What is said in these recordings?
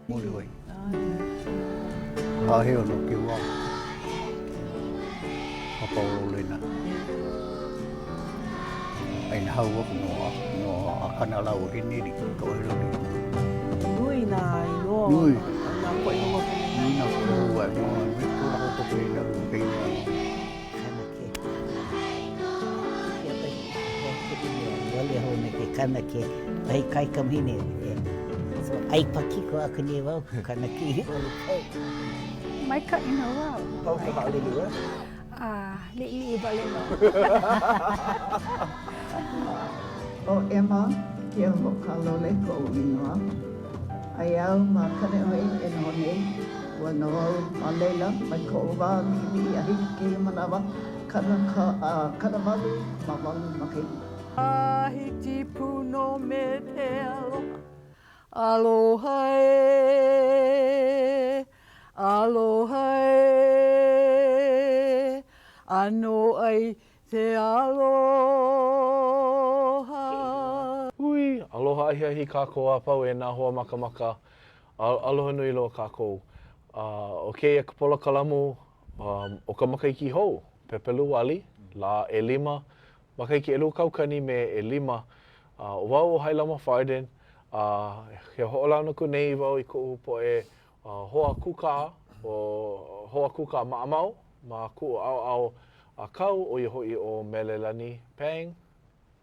Muliwai. Haʻaheo no ke wā. Papa o Lolena. Ai na hau aku no a no a kana lau he nili ka ohe loli. Nui nā inoa Nui. nā poʻe hou aku. Nui nā poʻe hou ai no me ko lako ko pe na pe na. Kanake. Ia pai wale hou me ke kanake pahi kaikamahine e so ʻai pakiko aku nei wau ko kanake i ʻolu pau. Maikaʻi nō wau. Pau ka haʻalele ʻoe? A, liʻiliʻi wale nō. ʻO Emma Keohokalole koʻu inoa. Aia au ma Kaneʻohe e noho nei. Ua noho au ma laila mai koʻu wā liʻiliʻi a hiki kēia manawa, kanaka, 88 makahiki. Tahiti pū nō me te aloha, aloha ē, aloha ē, ʻano ai Te aloha. Hui, aloha ahiahi kākou a pau e nā hoa makamaka. Aloha nui loa kākou. ʻO kēia ka polokalamu o ka makahiki hou, Pepeluali, lā ʻelima, makahiki 2005. ʻO wau ʻo Hailama Farden, a ke hoʻolauna aku nei wau i koʻu poʻe hoa kūkā, hoa kūkā maʻamau ma kuʻu ʻaoʻao ʻākau, ʻo ia hoʻi ʻo Melelani Pang.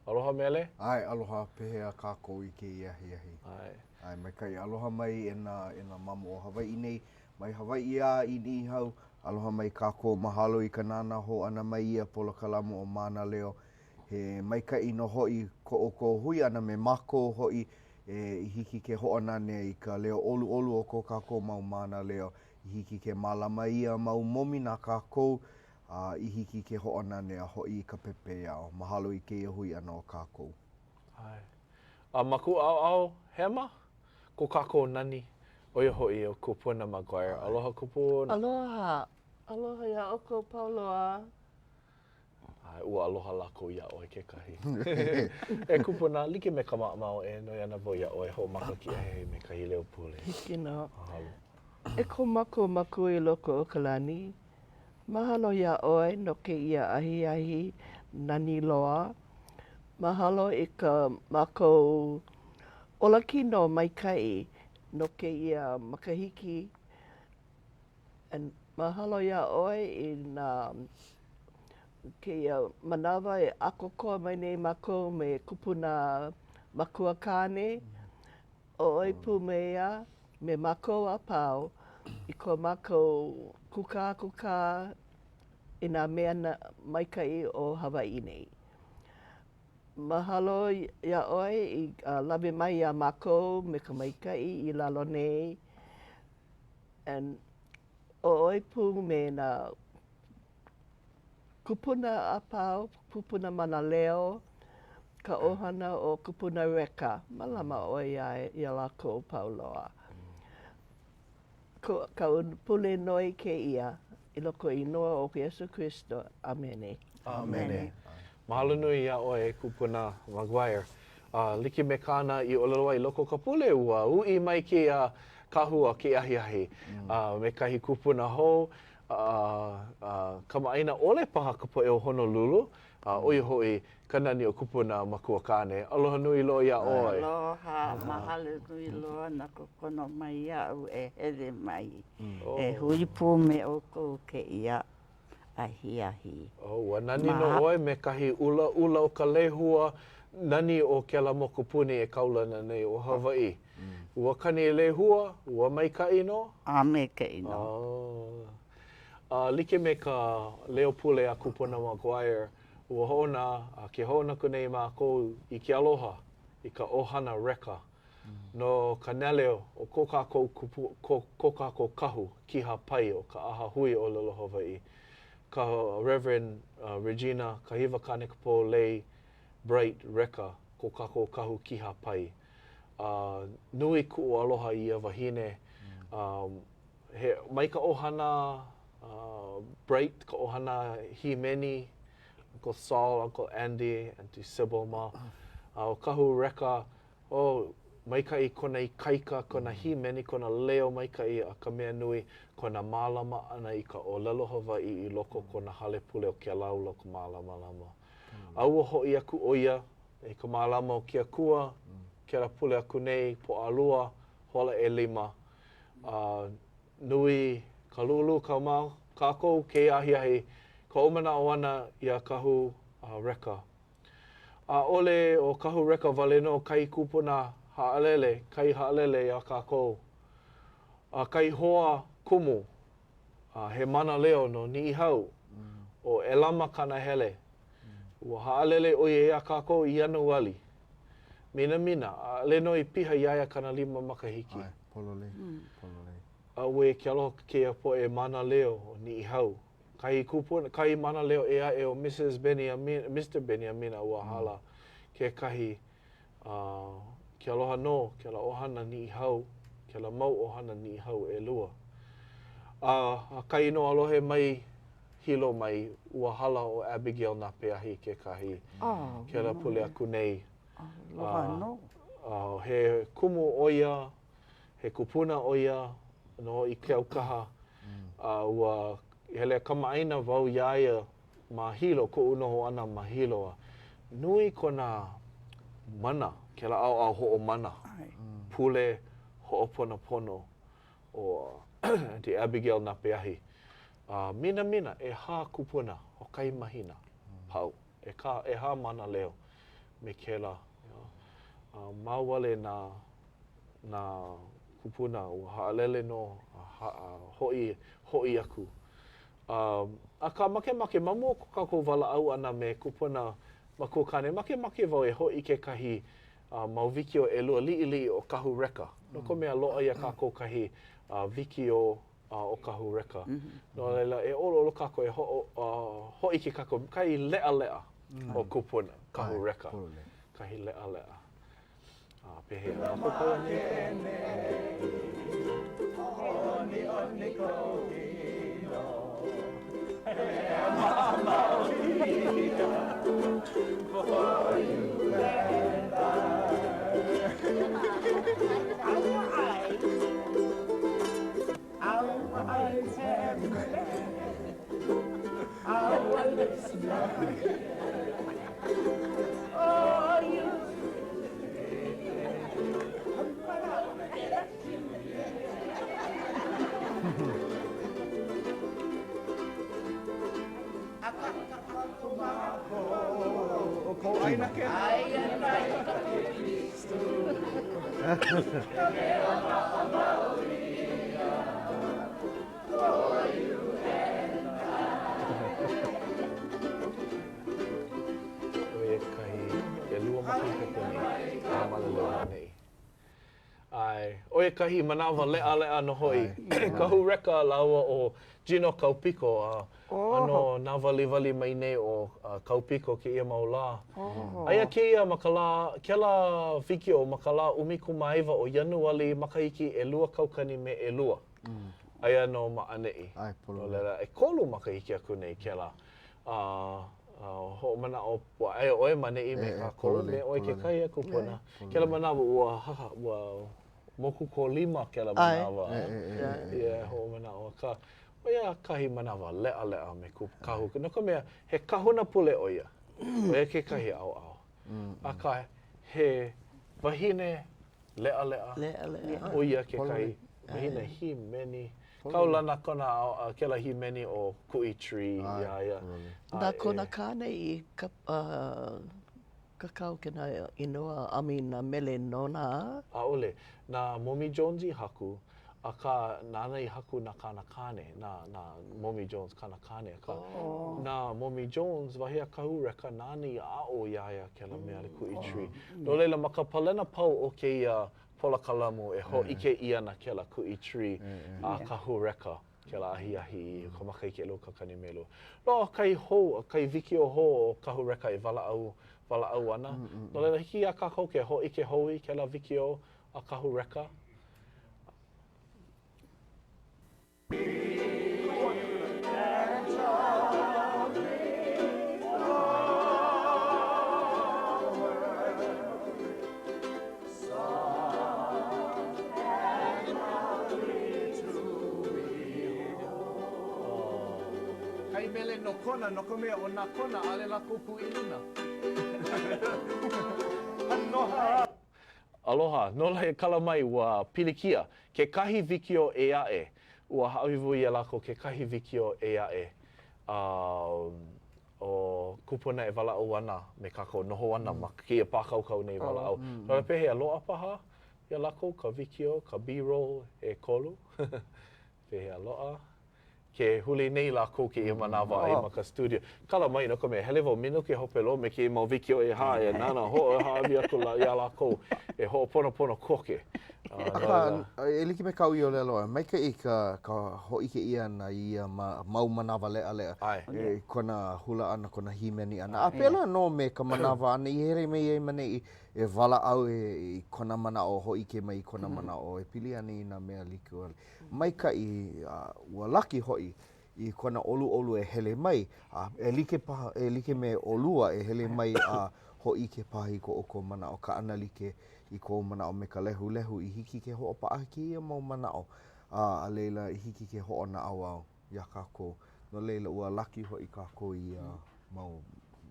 Aloha Mele. ʻAe, aloha, pehea kākou i kēia ahiahi? ʻAe. ʻAe, maikaʻi. Aloha mai e nā, e nā mamo o Hawaiʻi nei, mai Hawaiʻi a i Niʻihau, aloha mai kākou. Mahalo i ka nānā hou ʻana mai i ia polokalamu ʻo Mānaleo. He maikaʻi nō hoʻi ko ʻoukou hui ʻana me mākou hoʻi e i hiki ke hoʻonanea i ka leo ʻoluʻolu o ko kākou mau mānaleo, i hiki ke mālama ia mau momi na kākou, a i hiki ke hoʻonanea hoʻi i ka pepeiao. Mahalo i kēia hui ʻana o kākou. ʻAe. A ma kuʻu ʻaoʻao hema, ko kākou nani, ʻo ia hoʻi ʻo Kupuna McGuire. Aloha Kupuna. Aloha. Aloha iā ʻoukou pau loa. ʻAe, ua aloha lākou iā ʻoe kekahi. E kupuna, like me ka maʻamau e noi ana wau iā ʻoe e hoʻomaka kēia ahiahi me kahi leo pule. Hiki nō. Mahalo. E ko mākou Makua i loko o ka lani, mahalo iā ʻoe no kēia ahiahi nani loa. Mahalo i ka mākou olakino maikaʻi no kēia makahiki. And mahalo iā ʻoe i nā kēia manawa e ʻākoakoa mai nei mākou me kupuna makua kāne, ʻo ʻoe pū me ia, me mākou a pau i ko mākou kūkākūkā i nā mea maikaʻi o Hawaiʻi nei. Mahalo iā ʻoe i lawe mai iā mākou me ka maikaʻi i lalo nei. And ʻo ʻoe pū me nā kūpuna a pau, kūpuna mānaleo, ka ʻohana o Kupuna Recca, mālama ʻoe iā, iā lākou pau loa. Ko, kaʻu pule noi kēia i loko inoa o Iesū Kristo. ʻAmene. ʻAmene. Mahalo nui iā ʻoe e Kupuna McGuire. A like me kāna i ʻōlelo ai i loko o ka pule, ua uʻi mai kēia kahua kēia ahiahi a me kahi kupuna hou, a kamaʻāina ʻole paha ka poʻe o Honolulu, a ʻo ia hoʻi ka nani o kupuna makuakāne. Aloha nui loa iā ʻoe. Aloha, mahalo nui loa no ke kono mai iaʻu e hele mai e hui pū me ʻoukou kēia ahiahi. Oh, ua nani nō ʻoe me kahi ʻulaʻula o ka lehua nani o kēlā mokupuni e kaulana nei ʻo Hawaiʻi. Ua kani lehua, ua maikaʻi nō? A maikaʻi nō. Oh. A like me ka leo pule a Kupuna McGuire, ua hoʻouna, a ke hoʻouna aku nei mākou i ke aloha i ka ʻohana Recca no ka nele o ko kākou kupu, ko, ko kākou kahu kīhāpai o ka ʻAhahui ʻŌlelo Hawaiʻi, ka Reverend Regina Kahiwa Kānekapōlei Bright Recca, ko kākou kahu kīhāpai. A nui kuʻu aloha i ia wahine. Um, he, mai ka ʻohana uh, Bright, ka ʻohana hīmeni, Uncle Saul, Uncle Andy, Auntie Sybil mā. A ʻo Kahu Recca, Oh. Maikaʻi kona ikaika, kona hīmeni, kona leo maikaʻi, a ka mea nui, kona mālama ʻana i ka ʻōlelo Hawaiʻi i loko o kona hale pule o Ke Alaula o ka Mālamalama. A ua hoʻi aku ʻo ia i ka mālama o ke Akua, kēlā pule aku nei, Pōʻalua, hola ʻelima, a nui ka lūlū ka ma kākou kēia ahiahi, ka hoʻomanaʻo ʻana iā Kahu Recca. ʻAʻole ʻo Kahu Recca wale nō kahi kupuna haʻalele, kai haʻalele iā kākou, a kahi hoa kumu, a he mānaleo no Niʻihau, ʻo ʻElama Kanahele. Ua haʻalele ʻo ia iā kākou i Ianuali. Minamina, ʻaʻole nō i piha iā ia 50 makahiki. ʻAe, pololei, pololei. ʻAuē ke aloha kēia poʻe mānaleo o Niʻihau. Kahi kupuna, kahi mānaleo ʻē aʻe ʻo Mrs. Beniamina, Mister Beniamina ua hala kekahi, a ke aloha nō kēlā ʻohana Niʻihau, kēlā mau ʻohana Niʻihau ʻelua. A, a kahi nō a lohe mai Hilo mai, ua hala ʻo Abigail Napeahi kekahi, kēlā pule aku nei. Aloha nō. A, he kumu ʻo ia, he kupuna ʻo ia nō i Keaukaha, a ua hele a kamaʻāina wau iā ia ma Hilo, koʻu noho ʻana ma Hilo, a nui kona mana, kēlā ʻaoʻao hoʻomana, pule hoʻoponopono ʻo Aunty Abigail Napeahi. A minamina, ʻehā kupuna hoʻokahi mahina, pau, ʻekā, ʻehā mānaleo me kēlā. A mau wale nā nā kūpuna ua haʻalele nō a hoʻi, hoʻi aku. A, akā makemake, ma mua o ko kākou walaʻau ʻana me kupuna makuakāne, makemake wau e hōʻike kahi mau wikiō ʻelua liʻiliʻi o Kahu Recca. No ka mea, loaʻa iā kākou kahi wikiō o Kahu Recca. No laila, e ʻoluʻolu kākou e hoʻo, hōʻike kākou kahi leʻaleʻa o kupuna Kahu Recca. Kahi leʻaleʻa. A pehea? Mākaukau anei ka. ʻO ia kahi ʻelua makahiki aku nei, ka mānaleo ma ʻaneʻi. ʻAe, ʻo ia kahi manawa leʻaleʻa nō hoʻi. Kahu Recca lāua ʻo Gino Kaupiko, a ʻano nāwaliwali mai nei ʻo Kaupiko kēia mau lā. Aia kēia ma ka lā, kēlā wikiō ma ka lā 19 o Ianuali makahiki 2002. Aia nō ma ʻaneʻi. No laila, ʻekolu makahiki aku nei kēlā. A hoʻomanaʻo, ua aia ʻoe ma ʻaneʻi me kākou, me ʻoe kekahi kupuna. Kēlā manawa ua, ua moku kō lima kēlā manawa. Yeah, hoʻomanaʻo. Akā, ʻo ia kahi manawa leʻaleʻa me Kahu. No ka mea, he kahuna pule ʻo ia. ʻO ia kekahi ʻaoʻao. Akā, he wahine leʻaleʻa. Leʻaleʻa. ʻO ia kekahi wahine hīmeni. Kaulana kona kēlā hīmeni ʻo Kuʻi Tree iā ia. Na kona kāne i kākau kēnā inoa I mean nā mele nona? ʻAʻole. Na Momi Jones i haku, akā nāna i haku na kāna kāne, na na Momi Jones kāna kāne, akā na Momi Jones, wahi a Kahu Recca, nāna i aʻo iā ia kēlā mea le Kuʻi Tree. No laila, ma ka palena pau o kēia polokalamu e hōʻike ʻia ana kēlā Kuʻi Tree a Kahu Recca, kēlā ahiahi i ka makahiki 2002. Loaʻa kahi hou, kahi wikiō hou o Kahu Recca e walaʻau, walaʻau ana. No laila, hiki iā kākou ke hōʻike hou i kēlā wikiō a Kahu Recca. Kekahi mele no Kona, no ka mea, ʻo nā Kona, ʻaʻole lākou kū i luna. Aloha! Aloha, no laila kala mai ua pilikia kekahi wikiō ʻē aʻe, ua hāʻawi wau iā lākou kekahi wikiō ʻē aʻe a ʻo Kupuna e walaʻau ana me kākou noho ana ma kēia pākaukau nei walaʻau. No laila pehea, loaʻa paha iā lākou ka wikiō, ka B-roll ʻekolu? Pehea, loaʻa? Ke huli nei lākou kēia manawa aia ma ka studio. Kala mai no ka mea, hele wau minuke hope loa me kēia mau wikiō ʻehā e nānā hoʻohāʻawi aku la, iā lākou e hoʻoponopono koke. Akā, e like me kāu i ʻōlelo ai, maikaʻi ka, ka hōʻike ʻia ʻana i ia ma, mau manawa leʻaleʻa i kona hula ʻana, kona hīmeni ʻana. A pēlā nō me ka manawa āna i hele mai ai ma neʻi e walaʻau i kona manaʻo, hōʻike mai i kona manaʻo e pili ana i nā mea like ʻole. Maikaʻi, a ua laki hoʻi i kona ʻoluʻolu e hele mai, a e like paha, e like me ʻolua e hele mai a hōʻike paha i ko ʻoukou manaʻo, kaʻana like i kou manaʻo me ka lehulehu i hiki ke hoʻopaʻa kēia mau manaʻo, a a laila i hiki ke hoʻonaʻauao iā kākou. No laila, ua laki hoʻi kākou i ia mau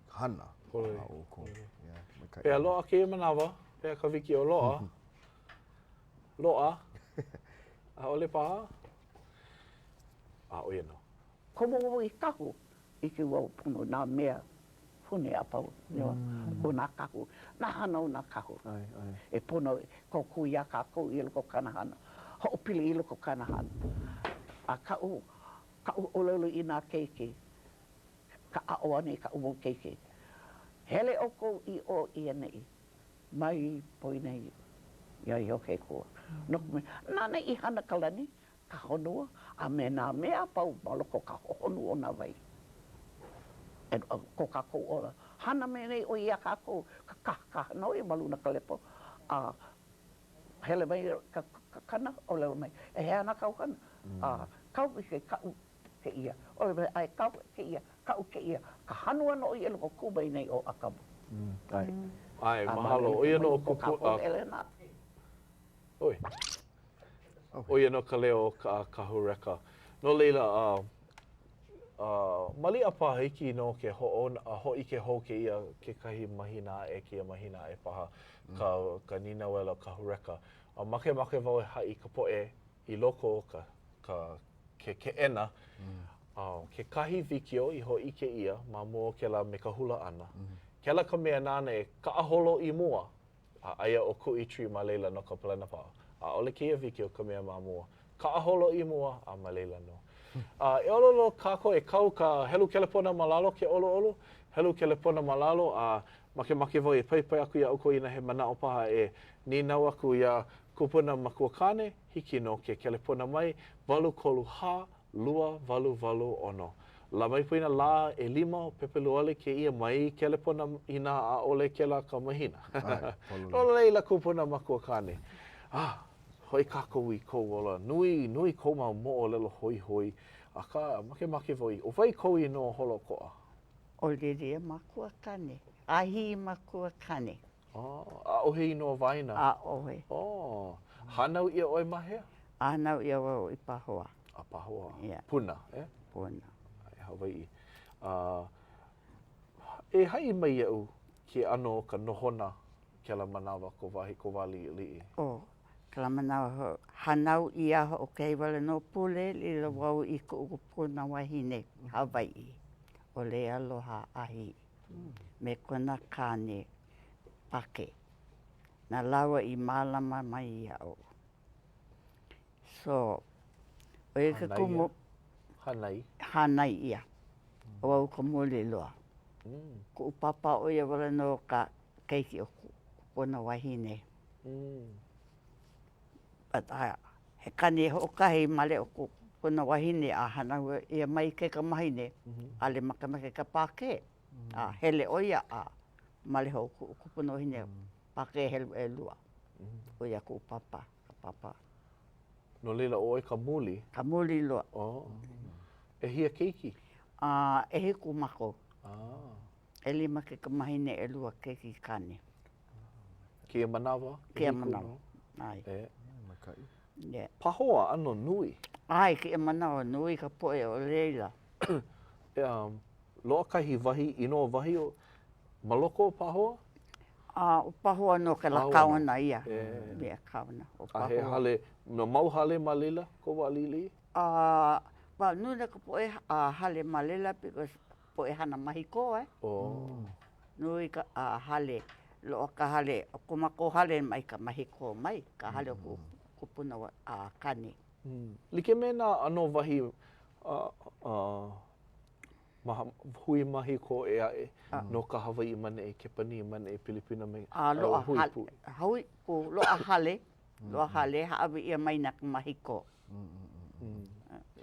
hana a ʻoukou. Yeah, maikaʻi. Pehea loaʻa kēia manawa? Pehea ka wikiō loaʻa? Loaʻa? ʻAʻole paha? A, ʻo ia nō. Komo wau i kahu, ʻike wau pono nā mea puni a pau, o nā kahu, nā hana o nā kahu. E pono e kōkua iā kākou i loko o kāna hana, hoʻopili i loko o kāna hana. A kaʻu, kaʻu ʻōlelo i nā keiki, ka aʻo ʻana i kaʻu mau keiki, hele ʻoukou i ʻō i ʻaneʻi, Mai poina iā ia o ke Akua, no ka mea, nāna i hana ka lani, ka honua, a me nā mea a pau ma loko o ka hohonu o nā wai. E ko kākou ola, hana mai nei ʻo ia iā kākou, ka kahakaha nō ia ma luna ka lepo, a hele mai ka kakana, ʻōlelo mai, e hea ana kāu hana? A kau i ke kaʻu kēia, ʻōlelo mai, ʻae kau kēia, kaʻu kēia, ka hanu ana ʻo ia i loko kū mai nei ʻo ʻAkamu. ʻAe. ʻAe, mahalo. ʻO ia nō ko kākou ʻelena. ʻOi. ʻO ia nō ka leo o ka Kahu Recca. No laila, uh, uh, maliʻa paha hiki nō ke hoʻo, hōʻike hou kēia kekahi mahina aʻe, kēia mahina aʻe paha ka, ka nīnauele o Kahu Recca. A makemake wau e haʻi i ka poʻe i loko o ka, ka, ke keʻena, a kekahi wikiō i hōʻike ʻia ma mua o kēlā me ka hula ʻana. Kēlā ka mea nāna e kaʻaholo i mua, a aia ʻo Kuʻi Tree ma laila no ka palena paʻa. ʻAʻole kēia wikiō ka mea ma mua. Kaʻaholo i mua, a ma laila nō. A e ʻōlelo kākou e kau ka helu kelepona ma lalo ke ʻoluʻolu, helu kelepona ma lalo, a makemake wau e paipai aku iā ʻoukou inā he manaʻo paha e nīnau aku iā Kupuna Makuakāne, hiki nō ke kelepona mai, 8 3 2 8 8 6. Lā mai poina lā ʻelima o Pepeluali kēia mai kelepona inā ʻaʻole kēlā ka mahina. No laila kupuna makuakāne, ah, hoʻi kākou i kou ola. Nui, nui kou mau moʻolelo hoihoi, akā makemake wau i, ʻo wai kou inoa holoʻokoʻa? ʻO Lilia Makuakāne, Ahī Makuakāne. Oh, ʻaʻohe inoa waena? ʻAʻohe. Oh, hānau ʻia ʻoe ma hea? Hānau ʻia wau i Pahoa. A Pahoa. Yeah. Puna, eh? Puna. Hawaiʻi. Uh, e haʻi mai iaʻu ke ʻano o ka nohona kēlā manawa ko wahi ko wā liʻiliʻi. Oh, kēlā manawa hānau ʻia hoʻokahi wale nō pule lilo wau i kuʻu kupuna wahine Hawaiʻi ʻo Leialoha Ahī. me kona kāne Pake. Na lāua i mālama mai iaʻu. So, ʻo ia ke kumu. Hānai. Hānai ʻia. ʻO wau ka muli loa. Kuʻu pāpā ʻo ia wale nō ka keiki o kuʻu kupuna wahine. But he kāne hoʻokahi male o kuʻu kupuna wahine a hānau ʻia mai ke kamahine, ʻaʻole makemake ka Pākē. A hele ʻo ia a male hou kuʻu kupuna wahine Pākē helu ʻelua. ʻO ia kuʻu pāpā, ka pāpā. No laila, ʻo ʻoe ka muli? Ka muli loa. Oh. ʻEhia keiki? A, ʻehiku mākou. Ah. ʻElima kekamahine, ʻelua keiki kāne. Kēia manawa? Kēia manawa, ʻae. E. Maikaʻi. Yeah. Pahoa, ʻano nui. ʻAe, kēia manawa, nui ka poʻe o laila. Um, loaʻa kahi wahi, inoa wahi o, ma loko o Pahoa? A, ʻo Pahoa nō kēlā kaona ia. Ia kaona, ʻo Pahoa. A he hale, no mau hale ma laila kou wā liʻiliʻi? A, well, nui nō ka poʻe a hale ma laila because poʻe hana mahikō, eh. Oh. Nui ka a hale, loaʻa ka hale, ʻo ko mākou hale mai ka mahikō mai, ka hale o kuʻu kupuna a kane. Like me nā ʻano wahi ma hui mahikō ʻē aʻe no ka Hawaiʻi ma neʻi Kepanī, ma neʻi Pilipina me A loaʻa hui pū. Hui pū, loaʻa hale, loaʻa hale, hāʻawi ʻia mai na ka mahikō.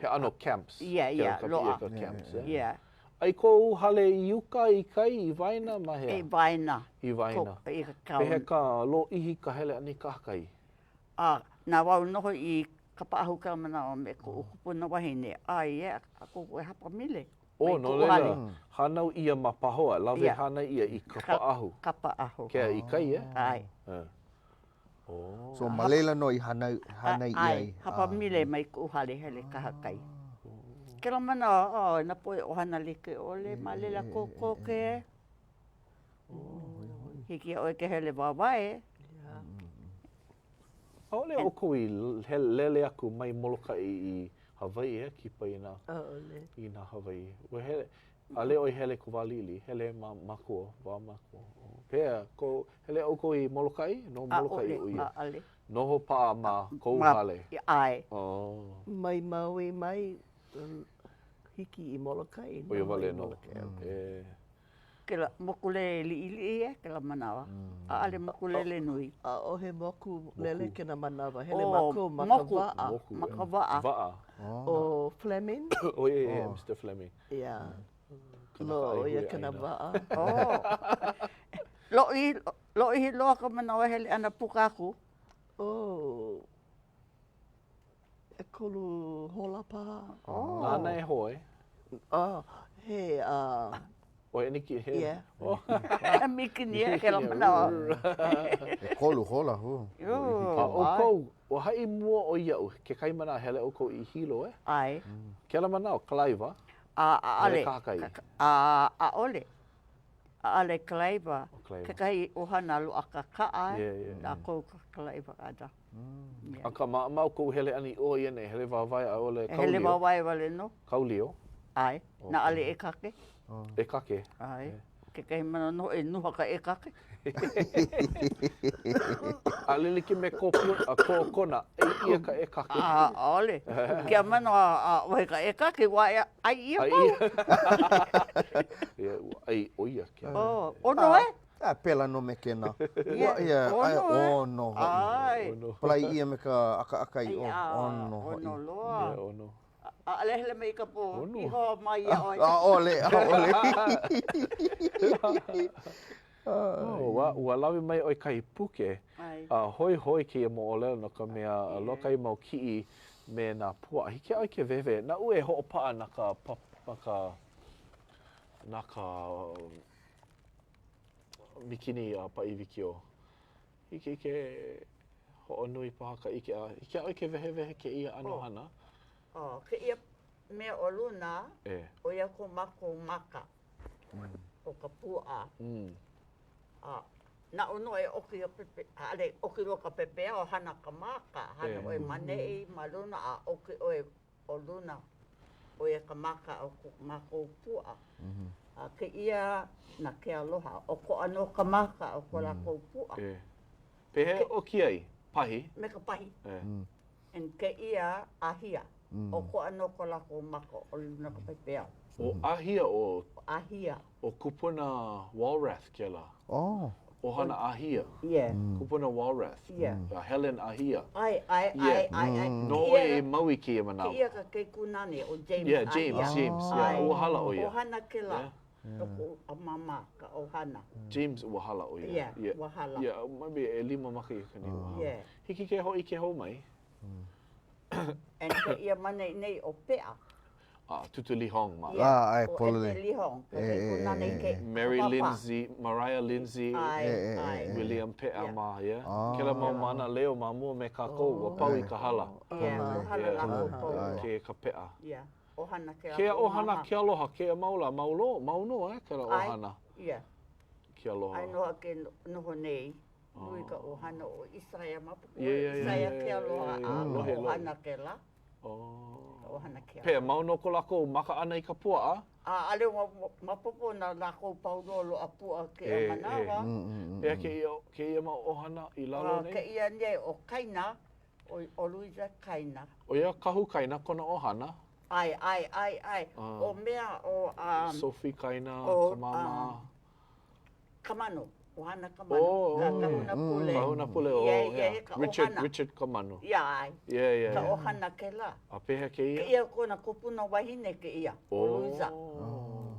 He ʻano camps. Yeah, yeah, loaʻa. Ka camps, yeah. Yeah. A i kou hale i uka, i kai, i waena, ma hea? I waena. I waena. I ka kaona. Pehea ka lōʻihi ka hele ʻana i kahakai? A, na wau noho i Kapaʻahu ka manawa me kuʻu kupuna wahine, a yeah, a koko e hapa mile. Oh, no laila, hānau ʻia ma Pahoa, lawe hānai ʻia i Kapaʻahu. Kapaʻahu. Kea i kai, e? ʻAe. Oh. So ma laila nō i hānau, hānai ʻia ai. ʻAe, hapa mile mai kuʻu hale hele kahakai. Kēlā manawa, oh, nā poʻe ʻohana like ʻole ma laila kokoke, e. Hiki iā ʻoe ke hele wāwae. ʻAʻole ʻoukou i lele aku mai Molokaʻi i Hawaiʻi, e kipa i nā, i nā Hawaiʻi. Ua hele, ʻaʻole ʻoe hele i ka wā liʻiliʻi, hele ma mākua, wā mākua. Pehea, ko, hele ʻoukou i Molokaʻi? No Molokaʻi ʻo ia. ʻAʻole. Noho paʻa ma kou hale. ʻAe. Oh. Mai Maui mai, hiki i Molokaʻi. ʻO ia wale nō. E. Kela mokulele liʻiliʻi e kela manawa. ʻAʻole mokulele nui. ʻAʻohe moku lele kena manawa. Hele mākou ma ka waʻa. Ma ka waʻa. Waʻa. ʻO Fleming. ʻO ia, yeah, Mister Fleming. Yeah. Loaʻa ʻo ia kena waʻa. Oh. Lōʻihi, lōʻihi loa ka manawa hele ʻana puka aku. Oh. ʻEkolu hola paha. Oh. Nāna e hoe. Oh, he, uh. ʻO ʻEniki, he. Yeah. Oh. Mikini e kela manawa. ʻEkolu hola, huh. A ʻoukou, ua haʻi mua ʻoe iaʻu, kekahi manawa hele ʻoukou i Hilo, e? ʻAe. Kela manawa, kalaiwa? A, ʻaʻole. Hele kahakai. A, ʻaʻole. ʻAʻole kalaiwa. Kekahi ʻohana loaʻa ka kaʻa, lākou ka kalaiwa ʻana. Akā, maʻamau kou hele ʻana i ʻō i ʻaneʻi, hele wāwae a i ʻole kau lio? Hele wāwae wale nō. Kau lio? ʻAe, nāʻale ʻekake. ʻEkake? ʻAe. Kekahi manawa nō e nuha ka ʻekake. ʻAʻole like me ko ko Kona, ʻai ʻia ka ʻekake. ʻAʻole. Kēia manawa, ʻaʻohe ka ʻekake, ua ʻai ʻia pau. ʻAi ʻia. Ua ʻai ʻo ia kēlā. ʻOno e? A pēlā nō me kēnā. Ua, ia, ʻae, ʻono hoʻi. ʻAe. Palai ʻia me ka ʻakaʻaka ʻiʻo, ʻono hoʻi. ʻOno loa. Yeah, ʻono. ʻAʻole hele mai ka pō, iho mai iā ʻoe. ʻAʻole, ʻaʻole. Oh, ua, ua lawe mai ʻoe kahi puke. A hoihoi kēia moʻolelo no ka mea, loaʻa kahi mau kiʻi me nā puaʻa. Hiki iā ʻoe ke wehewehe. Naʻu e hoʻopaʻa na ka, na ka, na ka mikini a paʻi wikiō. Hiki ke hoʻonui paha ka ʻike a hiki iā ʻoe ke wehewehe kēia ʻano hana. Oh, kēia mea o luna, ʻo ia ko mākou maka o ka puaʻa. A naʻu nō e ʻoki ka pepe, ʻaʻole ʻoki loa ka pepeiao, hana ka maka, hana ʻoe ma neʻi, ma luna, a ʻoki ʻoe ʻo luna, ʻo ia ka maka o ko mākou puaʻa. A kēia na ke aloha, ʻokoʻa nō ka maka o ko lākou puaʻa. E. Pehea e ʻoki ai? Pahi? Me ka pahi. E. And kēia ʻāhia, ʻokoʻa nō ko lākou maka o luna ka pepeiao. ʻO ʻĀhia ʻo. ʻĀhia. ʻO Kupuna Walrath kēlā. Oh. ʻOhana ʻĀhia. Yeah. Kupuna Walrath. Yeah. Helen ʻĀhia. ʻAe, ʻae, ʻae, ʻae, ʻae. Noho ʻo ia i Maui kēia manawa. Kēia ka kaikunāne ʻo James Yeah, James, James. Yeah, ua hala ʻo ia. ʻOhana kēlā. No kuʻu māmā ka ʻohana. James, ua hala ʻo ia. Yeah, ua hala. Yeah, maybe ʻelima makahiki nei ua hala. Yeah. Hiki ke hōʻike hou mai. And kēia ma neʻi nei ʻo Peʻa. A Tūtū Lee Hong ma. Yeah, ʻae, pololei. ʻO Ethel Lee Hong, ka kaikunāne i ke Mary Lindsay, Mariah Lindsay, William Peʻa ma, yeah. Kēlā mau mānaleo ma mua me kākou, ua pau i ka hala. Yeah, ua hala lākou pau. Kēia ka peʻa. Yeah. ʻohana kēlā. Kēia ʻohana Kealoha, kēia mau lā, mau lō, mau nō, eh, kēlā ʻohana. Yeah. Kealoha. Ai nō a ke noho nei, nui ka ʻohana o Isaia maopopo ʻoe, Isaia Kealoha a ka ʻohana kēlā. Oh. Ka ʻohana Kealoha. Pehea, mau nō ko lākou maka ʻana i ka puaʻa? ʻAʻole maopopo na lākou pau loa loaʻa puaʻa kēia manawa. Pehea kēia, kēia mau ʻohana i lalo nei? Kēia nei ʻo Kaina, ʻo Luisa Kaina. ʻO ia Kahu Kaina kona ʻohana. ʻAe, ʻae, ʻae, ʻae. ʻO mea, ʻo. Sophie Kaina, ka māmā. Kamanu, ʻohana Kamanu. Oh, ka kahuna pule. Kahuna pule, oh, yeah. yeah, ka Richard, Richard Kamanu. Yeah, ʻae. Yeah, yeah, Ka ʻohana kēlā. A pehea kēia? Kēia kona kupuna wahine kēia, ʻo oh. Luisa. Oh.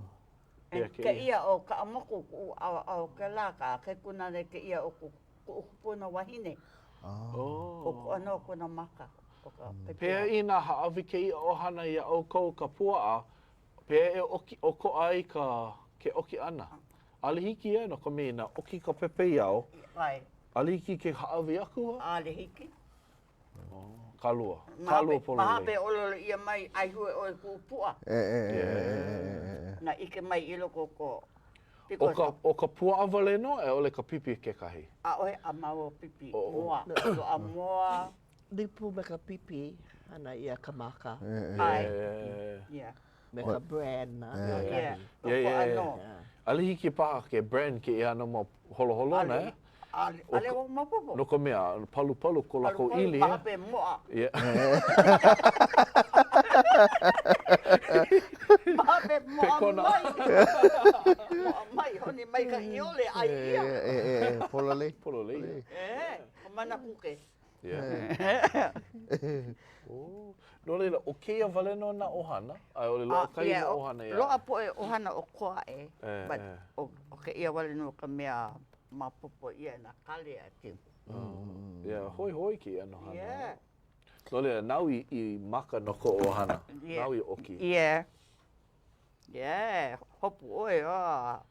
And kēia ʻo Kaʻamoku, kuʻu ʻaoʻao kēlā, ka kaikunāne kēia o kuʻu kupuna wahine. Oh. ʻOkoʻa nō kona maka. O ka Pehea inā hāʻawi kēia ʻohana iā ʻoukou ka puaʻa, Pehea e ʻoki ʻokoʻa ai ka ke ʻoki ʻana? ʻAʻole hiki eh no ka mea inā ʻoki ka pepeiao. ʻAe. ʻAʻole hiki ke hāʻawi aku a? ʻAʻole hiki. Oh, kālua. Kālua pololei. Ma hope ʻōlelo ʻia mai, ʻaihue ʻoe kuʻu puaʻa. E, e, e, e, e, e. Na ʻike mai i loko o ko. ʻO ka, ʻo ka puaʻa wale nō a i ʻole ka pipi kekahi? ʻAʻohe a mau pipi. Moa. Loaʻa moa. Like pū me ka pipi, hana ʻia ka maka. ʻAe. Yeah. Me ka bran na. Yeah. Yeah, yeah, yeah. ʻAʻole hiki paha ke bran kēia ʻano mau holoholona, eh? ʻAʻole, ʻaʻole wau maopopo. No ka mea, palupalu ko lākou ʻili. Palupalu, ma hope moʻa. Yeah. Ma hope moʻa mai. Moʻa mai, honi mai ka ʻiole, ʻai ʻia. E, e, e, pololei. Pololei. E, ka manakuke. Yeah. oh. No laila, ʻo kēia wale nō nā ʻohana, a i ʻole loaʻa kahi mau ʻohana ʻē aʻe? Loaʻa poʻe ʻohana ʻokoʻa aʻe, but ʻo kēia wale nō ka mea maopopo ʻia nā kale I think. Yeah, hoihoi kēia ʻano hana. Yeah. No laila, nāu i, i maka no kou ʻohana, nāu i ʻoki. Yeah. Yeah, hopu ʻoe, ah.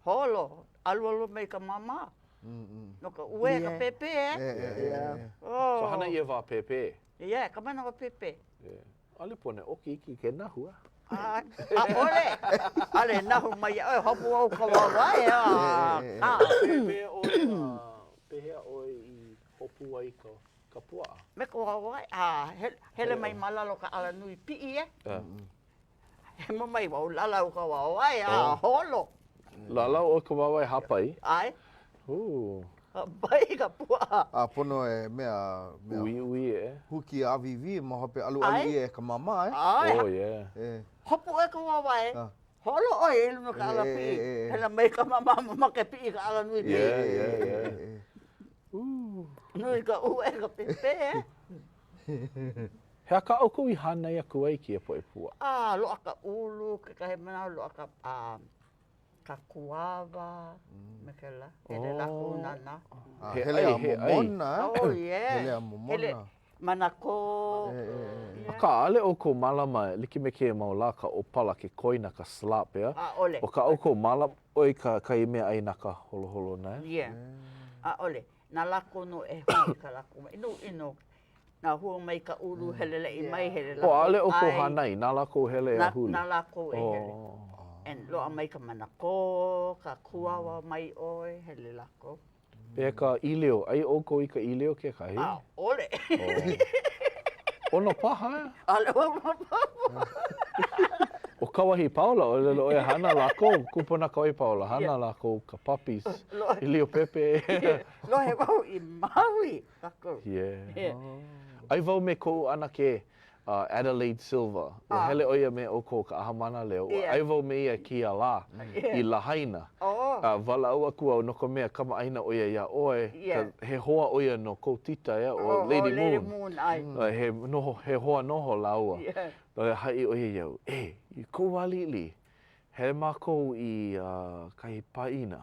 Holo, alualu mai ka māmā. No ka uē ka pēpē, eh? Yeah. Oh. So hana ʻia wā pēpē? Yeah, ka manawa pēpē. Yeah. ʻAʻole pono e ʻoki iki ke nahu, ah. ʻAʻole, ʻaʻole nahu mai iaʻu, hopu au ka wāwae, ah. Pehea ʻoe, pehea ʻoe i hopu ai ka, ka puaʻa? Me ka wāwae, a hele mai ma lalo ka alanui piʻi, eh? Hemo mai wau, lālau ka wāwae a holo. Lālau ʻoe ka wāwae hāpai? ʻAe. Ooh. Hāpai ka puaʻa. A pono e mea, mea. ʻUīʻuī e. Huki a ʻāwīwī ma hope ʻaluʻalu ʻia e ka māmā, e? ʻAe. Oh, yeah. E. Hopu ʻoe ka wāwae, holo ʻoe i luna ka alapiʻi. Hele mai ka māmā mamake piʻi ka alanui piʻi. Yeah, yeah, yeah. Ooh. Nui ka uē ka pēpē, eh? He aha kā ʻoukou i hānai aku ai kēia poʻe puaʻa? A, loaʻa ka ʻulu, kekahi manawa loaʻa ka, a, ka kuawa, me kēlā. Hele lākou nānā. A, hele a momona, eh? Oh, yeah. Hele a momona. Hele, manakō. Akā, ʻaʻole ʻoukou mālama e like me kēia mau lā, ka ʻōpala, ke koina, ka slop, ʻeā? ʻAʻole. ʻO kā ʻoukou mālama ʻoe i ka, kahi meaʻai na ka holoholona, e? Yeah. ʻAʻole. Na lākou nō e hui i ka lākou mea. ʻIno, Nā hua mai ka ʻulu, heleleʻi mai, hele lākou. Oh, ʻaʻole ʻoukou hānai, na lākou hele a huli. Na lākou e hele. And loaʻa mai ka manakō, ka kuawa mai ʻoe, hele lākou. Pehea ka ʻīlio, ʻai ʻoukou i ka ʻīlio kekahi? ʻAʻole. ʻOno paha, ʻeā? ʻAʻole wau maopopo. ʻO Kauahipaula, ʻōlelo ʻo ia, hana lākou, kūpuna Kauahipaula, hana lākou ka puppies, ʻīlio pepe. Lohe wau i Maui. Kākou. Yeah. ʻAi wau me koʻu ʻanakē, uh, Adelaide Silva. Ua hele ʻo ia me ʻoukou ka ʻAha Mānaleo. Ua ʻai wau me ia i kēia lā i Lahaina. A walaʻau aku au no ka mea kamaʻāina ʻo ia iā ʻoe, ka, he hoa ʻo ia no kou tita, ʻeā, ʻo Lady Moon. He noho, he hoa noho lāua. No laila, haʻi ʻo ia iaʻu, E, i koʻu wā liʻiliʻi, hele mākou i, uh, kahi pāʻina.